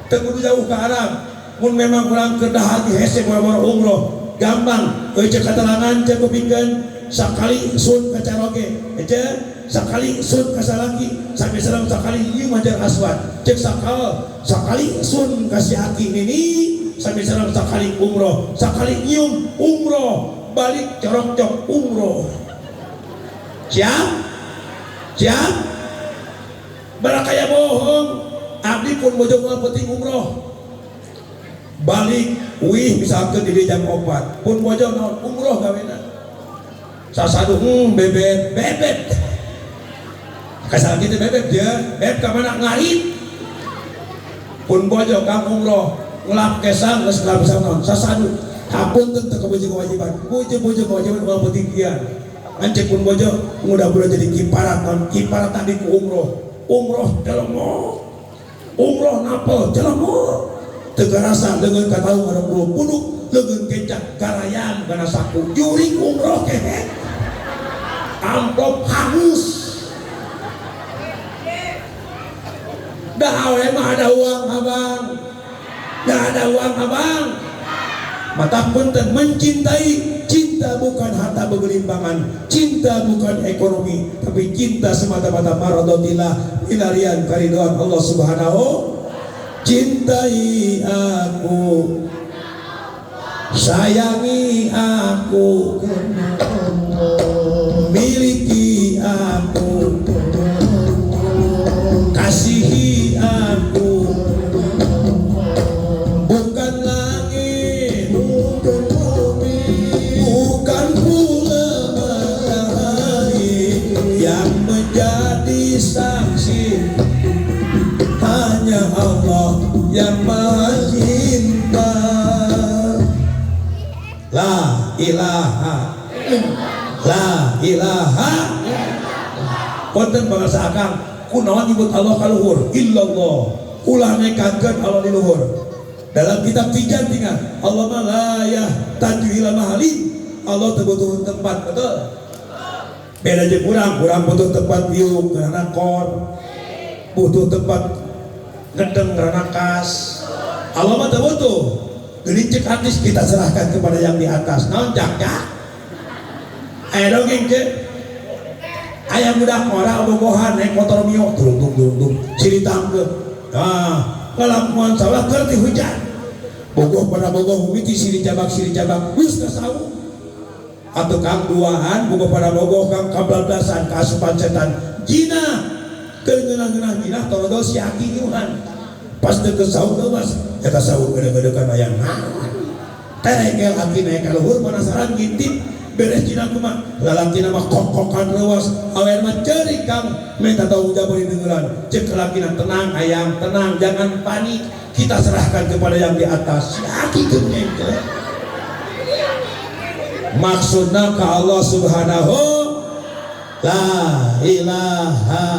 teu kudu jauh ke Arab. Mun memang kurang kedah hati hese boro-boro umroh gampang eueuh katalangan cek kupingkeun sakali sun ka caroge ece sakali sun ka salaki sampai sareng sakali ieu Hajar Aswad cek sakal sakali sun ka si aki nini sampai sareng sakali umroh sakali nyium umroh balik corok-cok umroh. Siap siap barakaya bohong. Abdi pun bojo moal penting umroh balik wih misalkan di jam 4 pun bojo naon umroh gawena sasadu bebet bebet kasal kita bebet dia bebet ka mana ngarit pun bojo kang umroh ngelap kesang geus ngelap kesang naon sasadu hapunten teu kabojo kewajiban bojo-bojo kewajiban moal penting kian anceuk pun bojo mudah-mudahan jadi kiparat naon kiparat tadi ku umroh umroh jelema umroh napel jelema teu karasa leungeun kataung ada puluh leungeun kecak garayam kana saku juring umroh kehe amplop hangus. Dah awe mah ada uang abang, dah ada uang abang. Mata punten mencintai cinta Cinta bukan harta bergelimpangan, cinta bukan ekonomi, tapi cinta semata-mata mardhatillah, milarian karidoan Allah Subhanahu. Cintai aku, sayangi aku, miliki aku, kasihi aku, bukan langit, bukan bumi, bukan pula matahari yang menjadi saksi, hanya Allah yang Maha Cinta. La ilaha, la ilaha. Konten bangsa akang kunaon nyebut Allah kaluhur illallah, ulah nekatkeun Allah di luhur. Dalam kitab Tijan tinggal Allah mah la yahtaju ila mahalin, Allah teu butuh tempat, betul? Beda jeung urang, urang butuh tempat diuk karena kor, butuh tempat ngedeng karena kas. Allah mah teu butuh. Geuning cek artis kita serahkan kepada yang di atas. Naon cak cak? Aya dongeng cek. Aya budak ngora bogohan naik motor Mio turung tung turung tung ciritangkeun. Nah, kalakuan sawah keur hujan. Bogoh pada bogoh mimiti siri jabak siri jabak geus ka saung. Atuh kang duaan bogoh pada bogoh kang kablablasan kaasupan setan. Jina keur ngeunah-ngeunah jina torodol si aki iuhan. Pas deket saung leuwas eta saung gede-gede kan aya naon. Terekel aki naik ka luhur penasaran ngintip beres jina kumaha lalakina mah kok-kokan leuwas awen mah ceurik kang minta tanggung jawab di dengeran. Cek lalakina tenang ayang tenang jangan panik, kita serahkan kepada yang di atas. Si aki keur ngengkel. Maksudna ka Allah Subhanahu la ilaha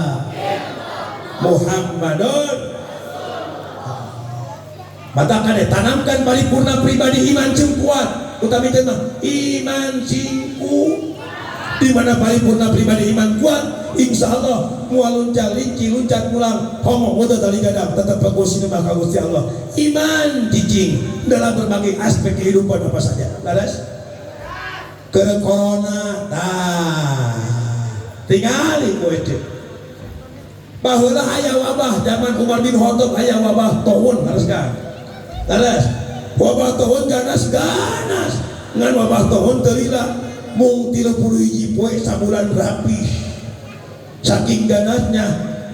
Muhammadun. Mata kade tanamkan paripurna pribadi iman sing kuat, utami mah iman sing di mana paripurna pribadi iman kuat, insya Allah moal luncat linci luncat mulang homo muda tali gadang tetap fokus ini maka Gusti Allah. Iman cicing dalam berbagai aspek kehidupan apa saja. Laras ke corona nah tingali ku itu baheula aya wabah zaman Umar bin Khattab aya wabah taun harus kan. Laras wabah taun ganas ganas ngan wabah taun teu lila mung 31 poe sabulan rapi. Saking ganasnya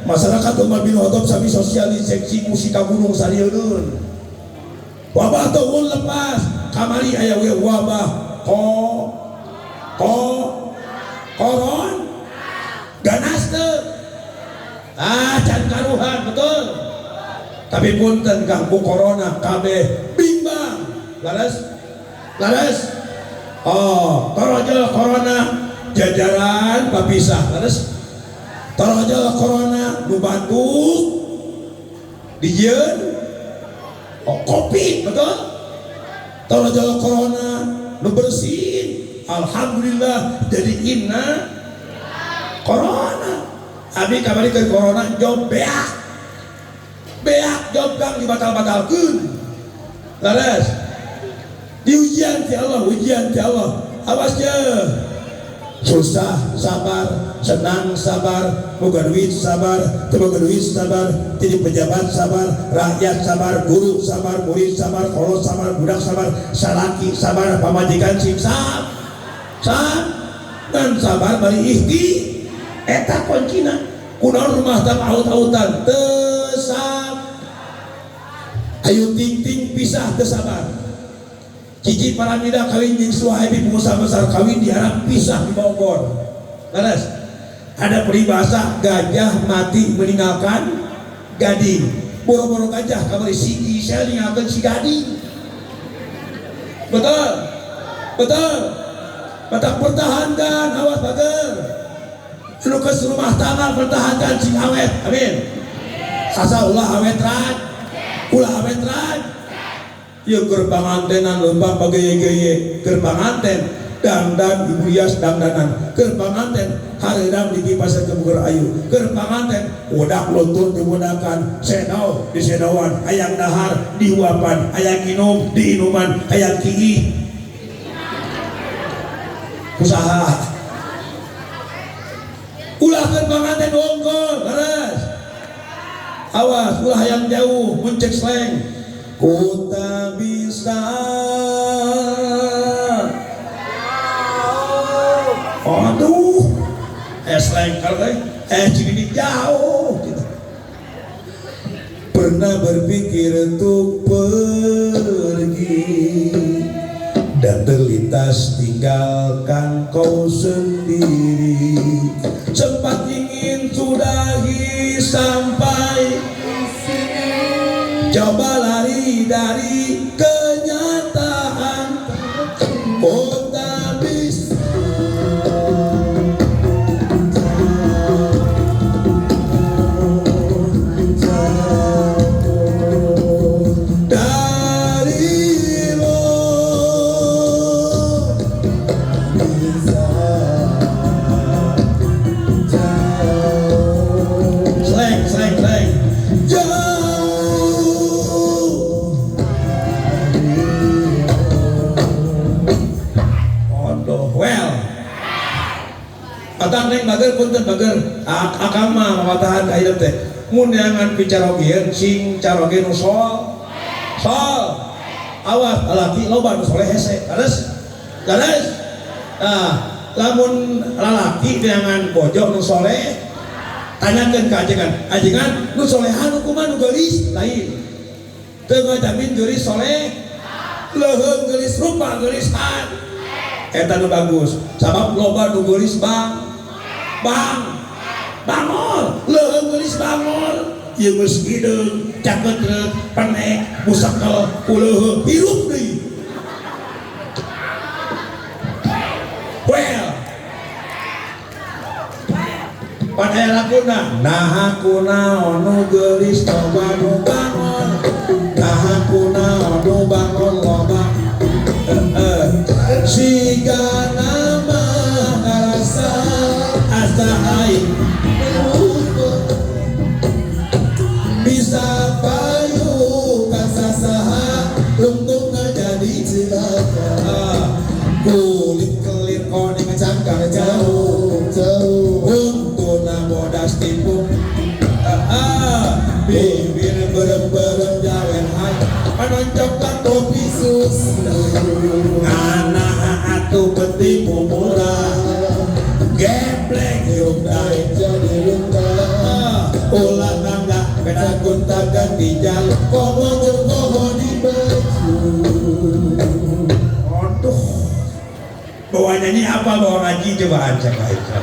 masyarakat Umar bin Khattab sami sosialisasi musika gunung sarieun. Wabah taun lepas kamari aya we wabah ko ko koron ganas teu ah can karuhan betul. Tapi punten kang ku corona kabeh bimbang. Laras laras oh torojol corona jajaran papisah. Laras torojol corona nu batuk dijieun oh kopi betul. Torojol corona nu bersin alhamdulillah jadi inna corona. Abi kamari ke corona job beak beak job kang dibatal-batalkeun. Laras di ujian ti Allah, ujian ti Allah. Awas je susah sabar, senang sabar, boga duit sabar, teu boga duit sabar, jadi pejabat sabar, rakyat sabar, guru sabar, murid sabar, kolot sabar, budak sabar, salaki sabar, pamajikan sing sab sab dan sabar bari ihti eta kuncina. Kunaon rumah tangga aut-autan teu sab ayu ting-ting pisah teu sabar. Cici Paramida kawin jeung Suhaimi pengusaha besar kawin di Arab pisah di Bogor. Laras ada peribahasa gajah mati meninggalkan gading. Boro-boro gajah kamari si Gisel ninggalkeun si gading. Betul? Betul? Batak pertahankan awas bager. Lukas rumah tangga pertahankan sing awet. Amin. Asa ulah awet rat. Ulah awet rat. Ieu keur pangantenan leumpang bageye-geye, keur panganten dangdan ibu hias dangdanan, keur panganten hareudang dikipasan ke Bogor ayu, keur panganten udak luntur diudakan, sedau disedoan, hayang dahar dihuapan, hayang minum diinuman, hayang kiih. Usaha. Ulahkeun panganten wongkol, leres. Awas, ulah yang jauh, mun cek Slank. Ku tak bisa. Aduh, Slank kalau sini jauh. Gitu. Pernah berpikir untuk pergi dan terlintas tinggalkan kau sendiri. Sempat ingin sudahi sampai sini. Coba lari dari kenyataan. Kau tak bisa. Darimu Bisa jauh. Slank, slank, slank. Jauh. Aduh, well. Atang neng bager punten bager. Akang mah mamatahan ka hidup teh. Mun neangan picarogieun sing caroge nu sol. Sol. Awas lalaki loba nu soleh hese. Leres? Leres? Nah, lamun lalaki neangan bojo nu soleh, tanyakeun ka ajengan. Ajengan nu solehan nu kumaha nu geulis? Lain. Teu ngajamin geulis soleh. Leuheung geulis rupa geulisan. Eta nu bagus. Sabab loba nu geulis bang. Bang. Bangol, leuheung geulis bangol. Ieu geus hideung, cakeutreut, penek, musakel, kuleuheung, hirup deui. Well. Pan aya laguna, naha kunaon nu geulis loba nu bangol. Naha kunaon nu bangol loba. Siga nama ngarasa asa aing bisa payu kasasaha lungtungna jadi Cilaka. Kulit kelir koning cangkang jauh Jauh. Untuna bodas timpung. Bibir berem-berem jawen hai panoncok Kopi susu. Ngana atuh beti murah geblek hirup daek Jadi luka. Ulah tangga beda gonta ganti jalur komo jeung komo di Baju. Aduh, bawa nyanyi apa bawa ngaji cobaan cek aja.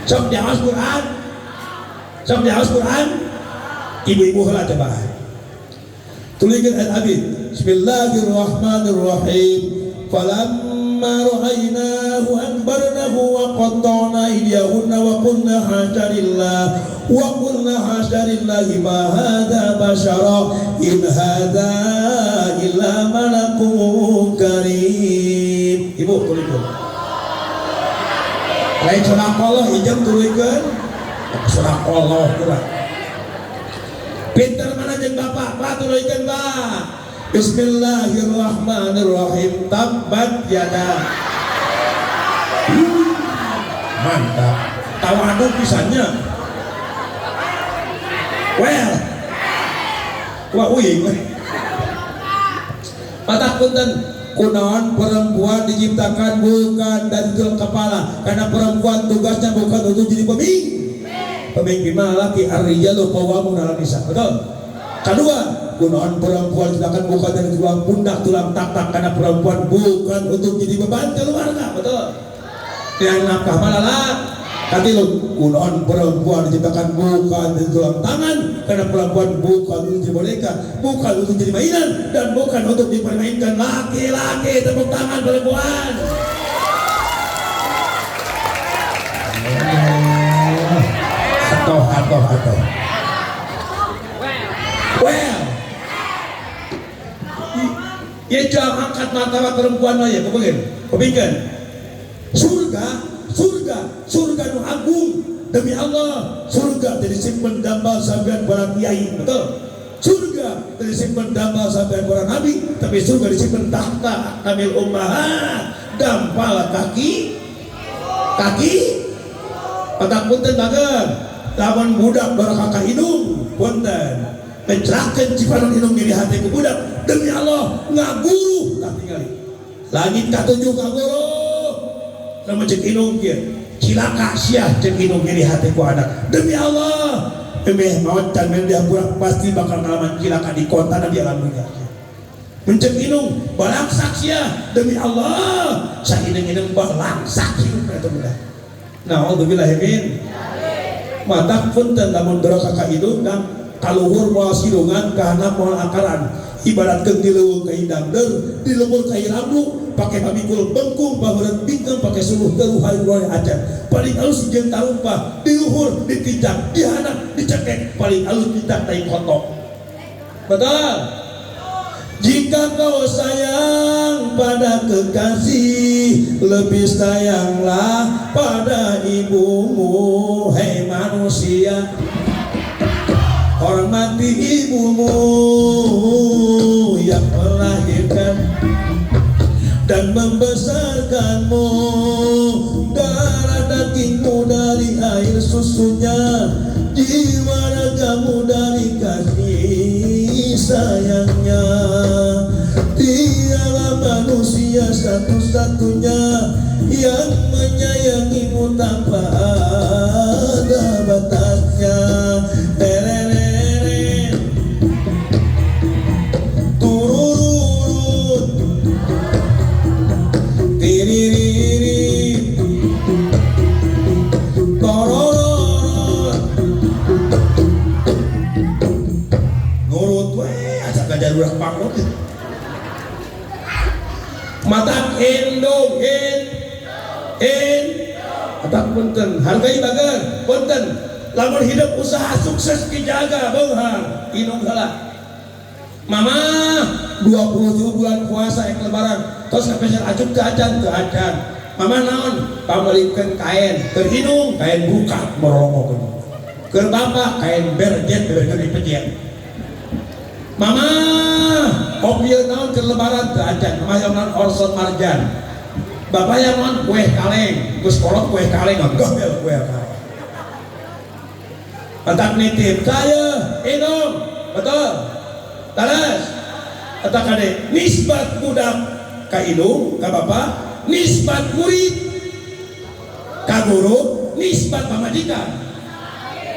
Sok diawas Quran, sok diawas Quran, ibu-ibu heula cobaan. Tulikeun ayat abi. Bismillahirrahmanirrahim. Falamma ra'aynahu akbarnahu wa qatta'na aydiyahunna wa qulna hasya lillah wa qulna hasya lillahi ma hadza basyara in hadza illa malakun karim. Ibu tulikeun. Lain sedekah ijem tulikeun. Sedekah kurang. Pinter mana jeung bapak? Pak tulikeun, Pak. Bismillahirrahmanirrahim. Tabbat yada. Mantap. Tawadu pisannya. Well. Wah uing. Patah punten. Kunaon perempuan diciptakan bukan dari tulang kepala, karena perempuan tugasnya bukan untuk jadi pemimpin. Pemimpin mah laki, ar-rijalu qawwamuna 'alan nisa. Betul? Kedua, kunaon perempuan diciptakan bukan dari tulang pundak, tulang tak-tak, karena perempuan bukan untuk jadi beban keluarga. Betul? Yang nafkah malah katilu, kunaon perempuan diciptakan bukan dari tulang tangan, karena perempuan bukan untuk jadi boneka, bukan untuk jadi mainan, dan bukan untuk dipermainkan laki-laki. Tepuk tangan perempuan. Atau atau. Well, ya jangan angkat martabat perempuan lah ya, kepingin. Surga, surga, surga nu agung demi Allah. Surga jadi simpen damel sampean para kiai, betul? Surga jadi simpen damel sampean para nabi, tapi surga disimpan tahta aktamil ummahat Dampal kaki kaki otak punten bager lamun budak doraka ka indung punten pencerakeun cipanon indung nyeri hati ku budak demi Allah ngaguru katingali langit katujuh ngaguru lamun cek indung kieu cilaka sia cek indung nyeri hati ku anak demi Allah emeh maot can men dihampura pasti bakal ngalaman cilaka di kota dan di alam dunia. Mencek indung balangsak sia demi Allah saindeng-indeng balangsak hidup eta budak. Naudzubillah min matak punten lamun doraka ka indung dan kaluhur moal silungan ka moal akaran ibaratkeun di leuweung ka hidang deur di lembur ka rambu pake pamikul bengkung pameureun bingkem pake suluh teruh hari acan paling alus jeung tarumpah di luhur ditincak di handap dicekek paling alus tindak tai kotok. Betul. Jika kau sayang pada kekasih, lebih sayanglah pada ibumu. Hei manusia, hormati ibumu yang melahirkan dan membesarkanmu. Darah dagingmu dari air susunya, jiwa ragamu dari kasih sayangnya. Dialah manusia satu-satunya yang menyayangimu tanpa ada batasnya. Tererere, turururut, tiririri, torororot. Nurut we asa gajar budak pangkot. Matak indung in in atak punten hargai bager punten lamun hidup usaha sukses dijaga beunghar indung heula. Mama 27 bulan puasa ek lebaran tos kapeser acup teu acan teu acan. Mama naon pameulikeun kain keur indung kain buka morongokeun keur bapak kain berjet beberkeun dipejet. Mama opieun naon keur lebaran teu acan. Mama yang naon orson marjan. Bapak yang naon kue kaleng geus kolot kue kaleng gobel kue kaleng. Entak nitip saya indung betul. Taras eta kade nisbat budak ka indung ka bapak, nisbat murid ka guru, nisbat pamajikan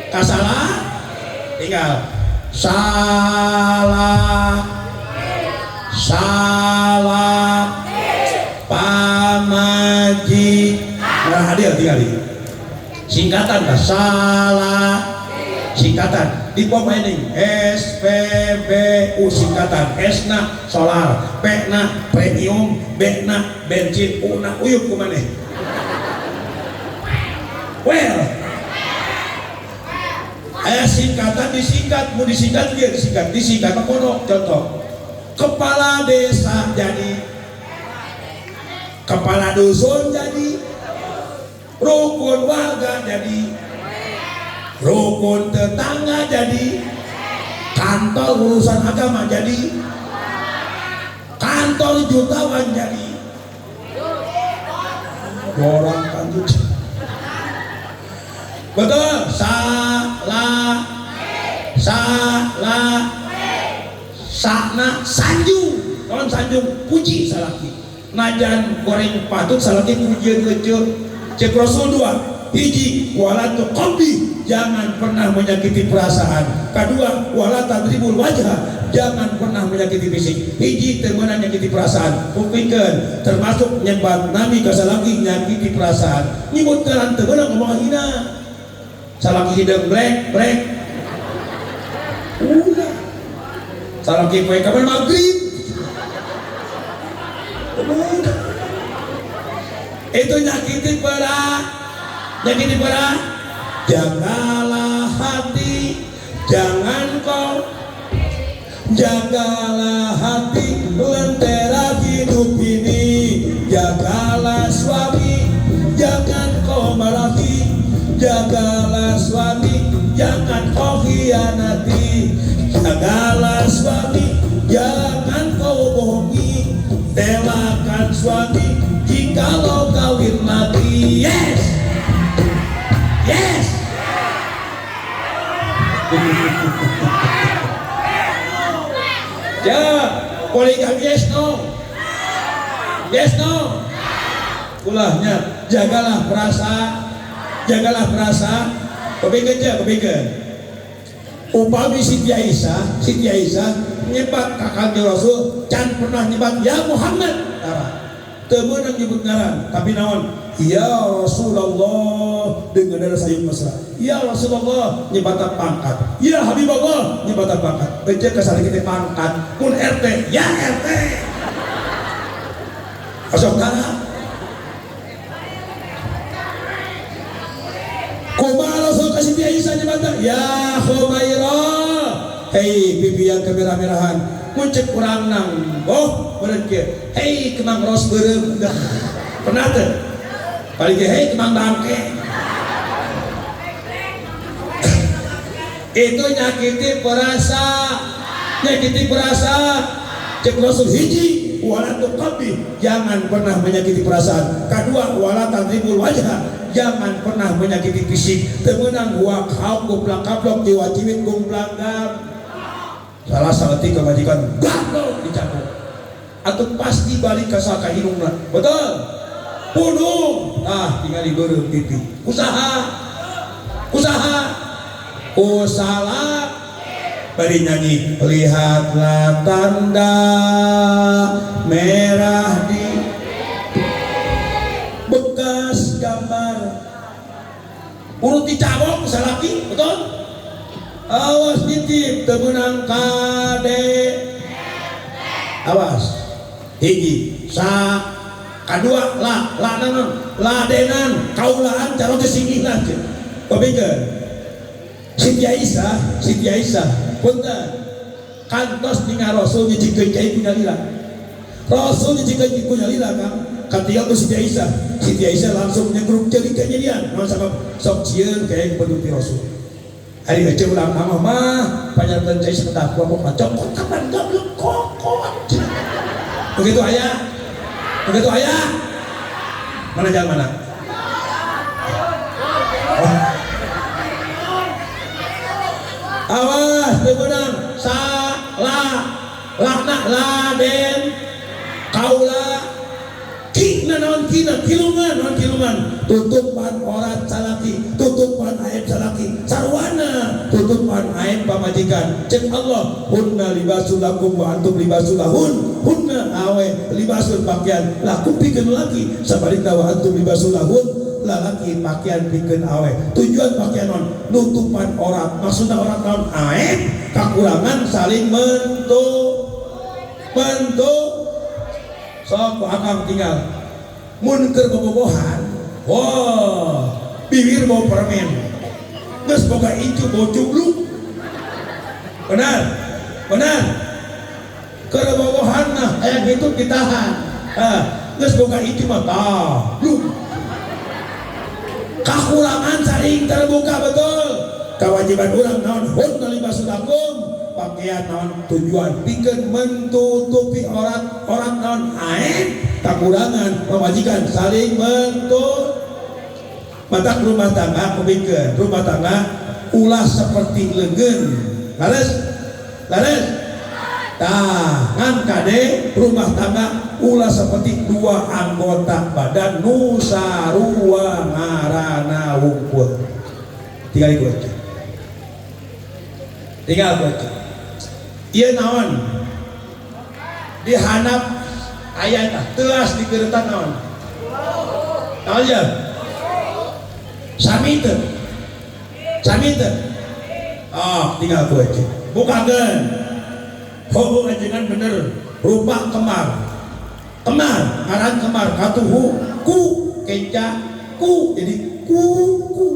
ka salah tinggal salah salah pamajikan. Nah hadir tinggal singkatan ka salah singkatan di pom ini SPBU singkatan S na solar, P na premium, B na bensin, U na uyup kumaneh. Well, singkatan disingkat, mau disingkat dia disingkat, disingkat kono contoh kepala desa jadi kepala dusun jadi rukun warga jadi rukun tetangga jadi kantor urusan agama jadi kantor jutawan jadi orang kantor. Betul salah salah sakna sanjung kawan sanjung puji salaki najan goreng patut salaki pujian kecil cek Rasul dua hiji wala tuqabbi jangan pernah menyakiti perasaan, kedua wala tadribul wajah jangan pernah menyakiti fisik. Hiji teu meunang nyakiti perasaan pupikeun termasuk nyebat nami ka salaki nyakiti perasaan nyebutkeun teu meunang ngomong hina salaki hideung blek blek ulah salaki poe kapan maghrib itu nyakiti perasaan nyakiti perasaan. Jagalah hati jangan kau jagalah hati lentera hidup ini, jagalah suami jangan kau marahi, jagalah suami jangan kau khianati, jagalah suami jangan kau bohongi, telakan suami jika Rugi kalau kawin lagi. Yes, yes. Ya, poligami yes no, yes no. Ulahnya jagalah perasaan, jagalah perasaan. Kepikir aja, kepikir. Upami Siti Aisyah, Siti Aisyah nyebat kakaknya Rasul, can pernah nyebat ya Muhammad. Tara. Teu meunang nyebut ngaran, tapi naon? Ya Rasulullah dengan darah sayung mesra. Ya Rasulullah nyebatan pangkat. Ya Habibullah nyebatan pangkat. Ece kesali kita pangkat. Mun RT, ya RT. Osok tara. Kumaha Rasul ka Siti Aisyah nyebatan? Ya Khumairah. Hei pipi yang kemerah-merahan, muncul kurang nang. Oh, meureun kieu. Hei kemang ros beureum. Pernah teu? Paling ge hei kemang bangke. Itu nyakiti perasa, nyakiti perasa. Cek Rasul hiji, wala tuqabbi, jangan pernah menyakiti perasaan. Kedua, wala tadribul wajha, jangan pernah menyakiti fisik. Teu meunang wak hauk gumplak kaplok jiwa ciwit gumplak gam. Salah saeutik kebajikan gablok dicabut. Atau pasti balik ka saka irungna. Betul? Pundung. Tah tinggal dibeureum pipi. Usaha. Usaha. Usaha. Bari nyanyi, lihatlah tanda merah di bekas gambar. Urut dicabok salaki, betul? Awas nitip teu meunang kade. Awas. Hiji, sa, kadua, la, la naon? Ladenan, kaulaan calon kesingihna teh. Pabikeun. Siti Aisyah, Siti Aisyah, punten. Kantos ningal Rasul nyicikeun cai ku nyalira. Rasul nyicikeun cai ku nyalira, Kang. Katinggal ku Siti Aisyah. Siti Aisyah langsung nyegruk ceuli ka nyirian. Naon sabab sok sieun kayak penuti Rasul. Ari ece ulang nama mah panjangkeun cai sakedah ku kok cokot kapan goblok kokot. Begitu aya? Begitu aya? Mana jalan mana? Oh. Awas teu meunang sa la lakna laden kaula kina naon kina kilungan naon kilungan tutupan orat salaki tutupan aib salaki sarwana tutupan aib pamajikan. Cek Allah hunna libasul lakum wa antum libasul lahun. Hunna awe libasul pakaian lakum pikeun laki sabarita wa antum libasul lahun lalaki pakaian pikeun awe. Tujuan pakaian non nutupan orat, maksudna orat naon? Aib kakurangan saling mentu mentu. Sok akang tinggal mun keur bobogohan, wah bibir bau permen, geus boga incu bau cubluk. Benar, benar. Keur bobogohan mah aya kitu ditahan. Ah, geus boga incu mah tah, bluk. Kakurangan saling terbuka betul. Kewajiban urang naon? Hunna libasul lakum, pakaian naon? Tujuan pikeun mentutupi aurat, aurat naon? Aib, kakurangan pamajikan saling mentut. Matak rumah tangga pikeun, rumah tangga ulah seperti leungeun. Lares? Lares? Tah, ngan kade rumah tangga ulah seperti dua anggota badan nu sarua ngaranna wungkul. Tinggal ieu aja. Tinggal baca. Ieu naon? Dihanap aya tah teuas dikeretan naon? Naon ya? Sami teu? Sami teu? Ah, tinggal ku aja. Bukakeun. Heueuh ajengan bener, rupa kemar. Kemar, ngaran kemar katuhu ku kenca ku jadi ku ku.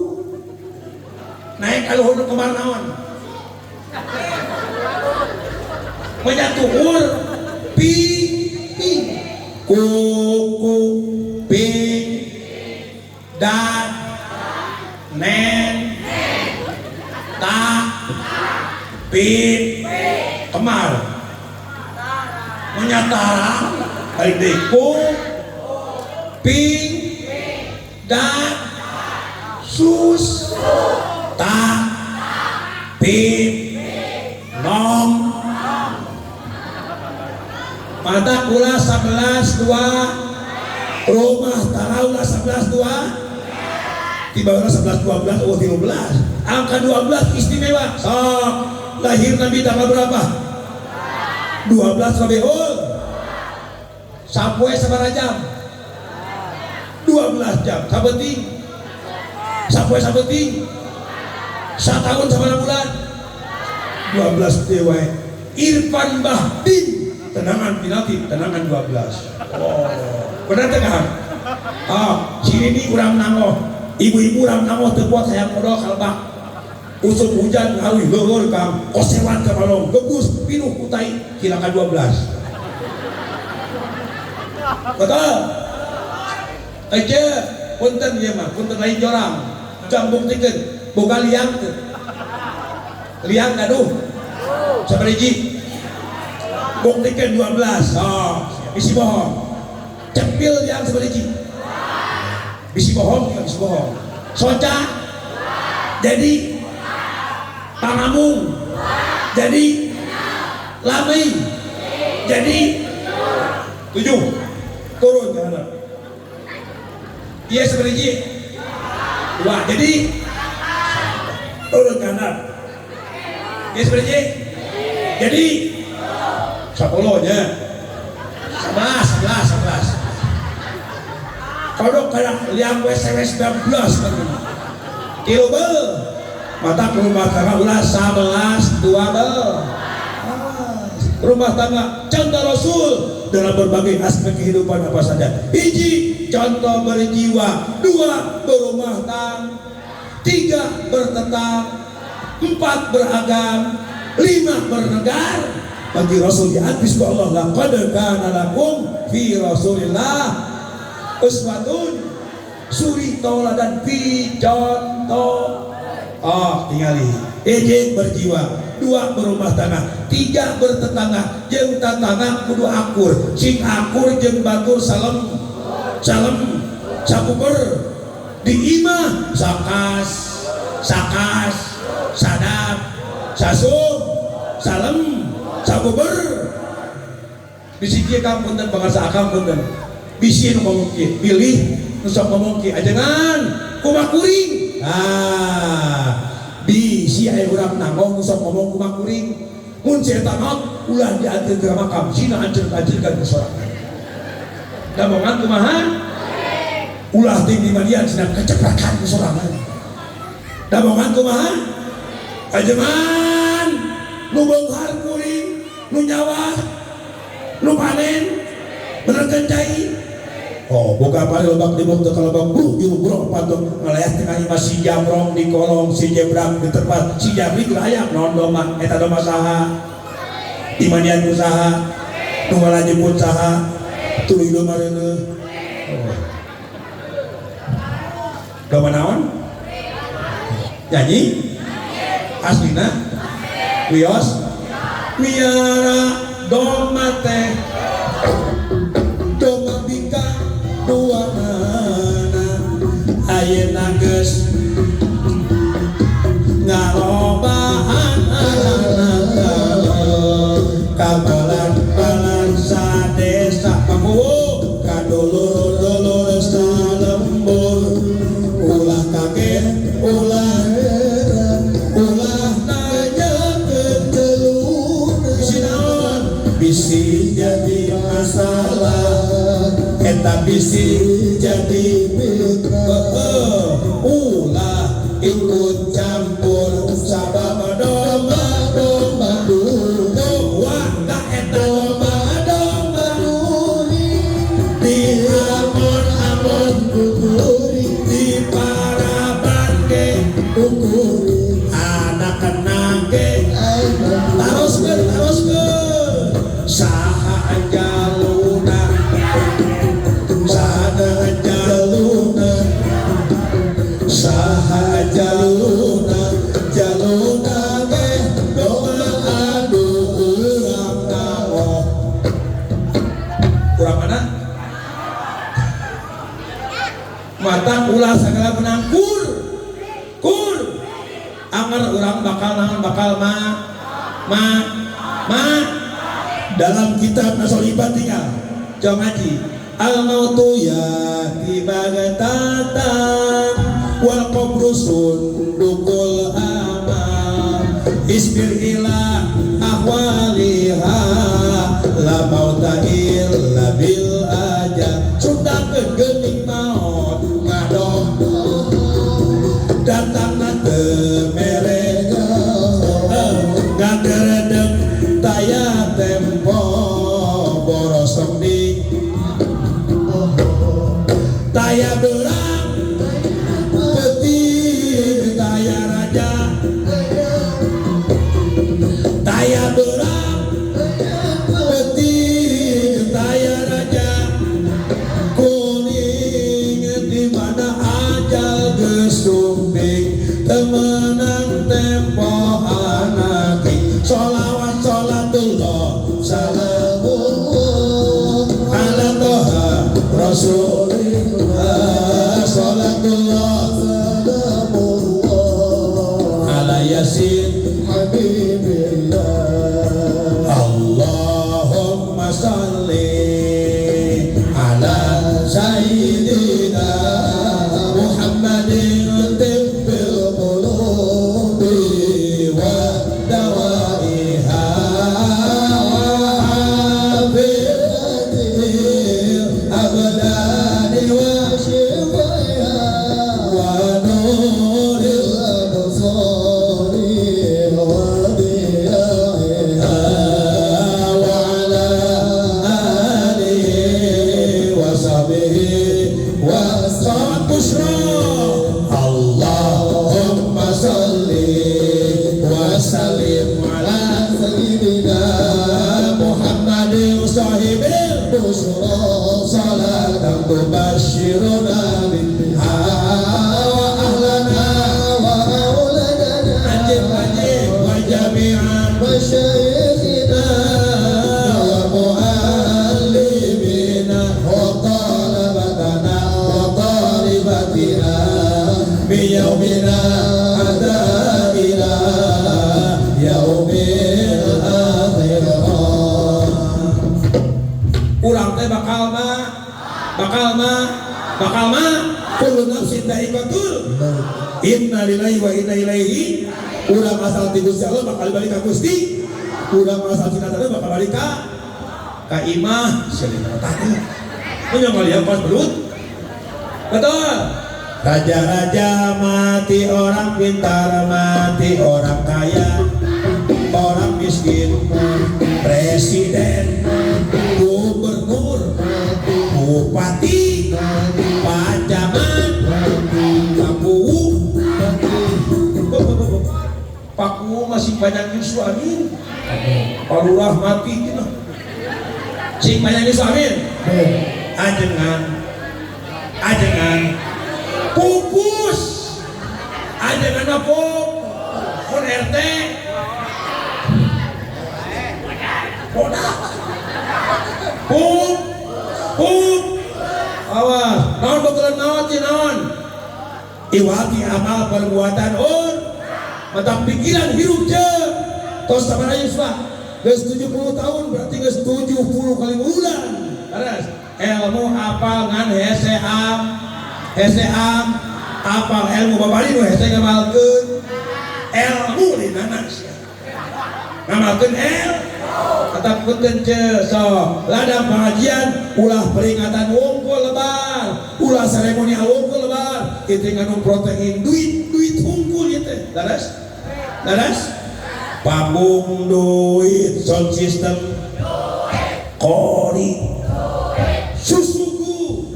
Naik ka luhur kemar naon? Menyatu ur pi pi ku ku ping dan nen ta pin kemar menyatara balik deui ku Ping dan sus ta pip nom mata kula 11 2 rumah taraulah 11 2 tiba 11 12 oh 13 angka 12 istimewa. Sok lahir Nabi tanggal berapa? 12 Rabiul. Sapoe sabaraha jam? 12 jam. Sabeting sapoe sabeting satahun sabaraha bulan? 12 dewa. Irfan Bahdin tenangan penalti tenangan 12. Oh, benar teh kan? Ah, sini ini urang nangoh, ibu-ibu urang nangoh teu kuat hayang modal kalbak. Usum hujan ngawi leueur kang kosewan ka balong gebus pinuh ku tai cilaka 12. Betul? Aja punten ieu mah, punten lain jorang. Jang buktikeun boga liang teu. Liang gaduh. Sabaraha hiji? Buktikan 12. Oh, bisi bohong. Cepil yang sabaraha hiji? Bisi bohong, ya, bisi bohong. Soca jadi pangamung, jadi lamei, jadi 7 turun ke hadap. Iya sabaraha hiji? 2 jadi turun ke hadap. Iya sabaraha hiji? Jadi 10 nya 11 11 11. Kodok kayak liang WCW 19 kilo bel mata rumah tangga ulah 11 12 rumah tangga contoh Rasul dalam berbagai aspek kehidupan apa saja. Hiji contoh berjiwa, 2 berumah tangga, 3 bertetang, 4 beragam, 5 bernegara. Bagi Rasul diadvis ku Allah laqad kana lakum fi Rasulillah uswatun suri tauladan fi contoh. Oh, tingali. Hiji berjiwa, 2 berumah tangga, 3 bertetangga, jeung tatangga kudu akur, sing akur jeung batur salem salem sakuper di imah sakas sakas sadap sasum salem sakuper. Bisi kieu kang punten bangsa akang punten bisi nu ngomong kieu pilih nu sok ngomong kieu ajengan kumaha kuring. Ah, bisi aya urang nangong nu sok ngomong kumaha kuring mun si eta maot ulah dianteun ka makam sina anceun-anceunkeun ku sorangan. Damongan kumaha ulah ting di mandian sina keceprakan ku sorangan. Damongan kumaha ajengan nu beunghar kuring nu nyawa nu panen benerkeun cai. Oh, boga pari lebak di bok teu kalebak bru juru bro patok ngaleah tengah imah si jamrong di kolong si jebrak di tempat si jabrik layak non domba eta domba saha di mandian ku saha nu ngalajeput saha tuluy domba reuneuh. Oh. Domba naon? Nyanyi? Aslina? Wios? Miara domba teh domba bika dua mana ayeuna geus ngarobaan anak kabalan-balan sadesa pangkuwu kadulur-dulur salembur ulah kaget ulah heran ulah nanyakeun telur bisi naon bisi jadi masalah eta bisi jadi fitnah ulah ikut campur sabab domba domba dua ka eta domba domba di amon-amon di paraban ge anak kenang ge taroskeun taroskeun saha jaluna saha jaluna saha jaluna jaluna ge domba anu urang naon kurang mana? Mata ulah segala menang kur kur anger urang bakal naon, bakal ma ma ma. Dalam kitab Nasoliban tinggal coba ngaji, al mautu yati bagatatan wal qabru sundukul amal, isbir ila ahwaliha, la mauta illa bil ajal. Sundakeun geuning maot ngadong datangna teu mere ngageredeg, taya tempo borosong di taya beurang peuting, taya raja, taya beurang peuting, taya raja kuning. Di mana ajal geus sumping, teu meunang tempo anaki. Sholawat sholatullah salamullah ala toha rasulillah, sholatullah salamullah ala yasin habibillah. Allahumma salli ala sayyidina Muhammadin tibbil qulubi wa dawaiha wa afiyatil abdani wa shifaiha wa nuril absari wa diyaiha wa ala alihi wa sahbihi wa sallam busyra. Allahumma salli wa sallim ala sayyidina Muhammadin sahibil busyra salatan tubashiruna biha wa ahlana wa auladana ajib ajib wa jami'an masyayikhina wa muallimina wa talabatana wa talibatina bi yaumina hatta ila yaumil akhirah. Urang teh bakal ma bakal ma bakal ma, kullu nafsin dha'iqatul inna lillahi wa inna ilaihi. Urang asal ti Gusti Allah bakal balik ka Gusti, urang asal ti Tata bakal balik ka imah selina tadi. Punya kali pas belut. Betul. Raja-raja mati, orang pintar mati, orang kaya, orang miskin, presiden, gubernur, bupati, pak camat, paku, paku masih banyak suami, Pak Lurah mati gitu, sing banyak suami, ajengan, ajengan, pupus, ajengan apa? Pun RT, bodak, pup, pup, awas, naon bakalan maot sih naon? Iwati amal perbuatan on, mata pikiran hirup je, tos sabaraha yuswa, geus 70 tahun berarti geus 70 kali bulan, beres. Ilmu apal ngan hese am, hese am, apal ilmu babari nu hese ngamalkeun, ilmu dinana sia. Ngamalkeun ilmu. Tetap punten ce, so ladang pengajian ulah peringatan wungkul lebar, ulah seremonial wungkul lebar, itu ngandung protein duit duit wungkul ieu teh, laras laras panggung duit, sound system kori susugu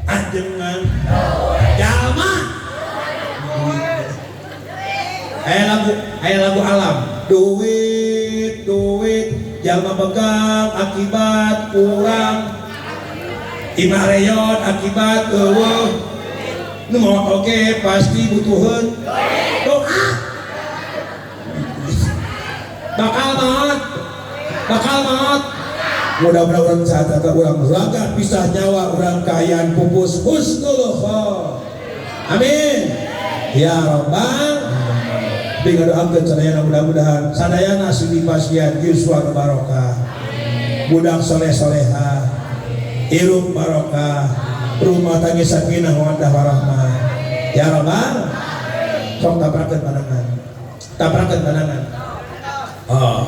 ajengan jalma. Aya lagu alam duit duit jalma begang akibat kurang imah reyon akibat eueuh nu maot oge pasti butuheun doa. Bakal maot, bakal maot. Mudah-mudahan urang saat atau urang raga pisah nyawa urang kaayaan pupus husnul khotimah. Amin. Ya Rabbal. Ngadoakeun sadayana, mudah-mudahan sadayana sing dipasihan yuswa nu barokah, budak soleh soleha, hirup barokah, rumah tangga sakinah mawaddah warahmah. Ya Rabbal. Sok tabrakeun panangan, tabrakeun panangan. Oh,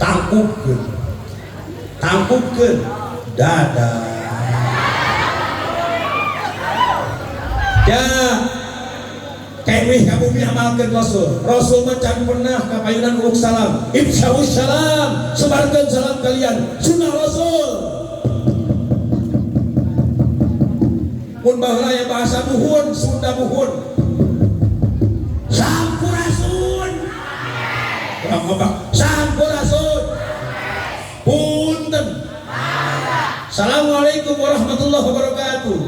tangkupkeun, tangkupkeun dadah. Ya kewih ka bumi amalkeun Rasul. Rasul mah can pernah kapayunan uluk salam. Ifsya'us salam, sebarkeun salam kalian. Sunnah Rasul. Mun baheula aya bahasa buhun, Sunda buhun. Sampurasun. Urang kompak, sampurasun. Punten. Assalamualaikum warahmatullahi wabarakatuh.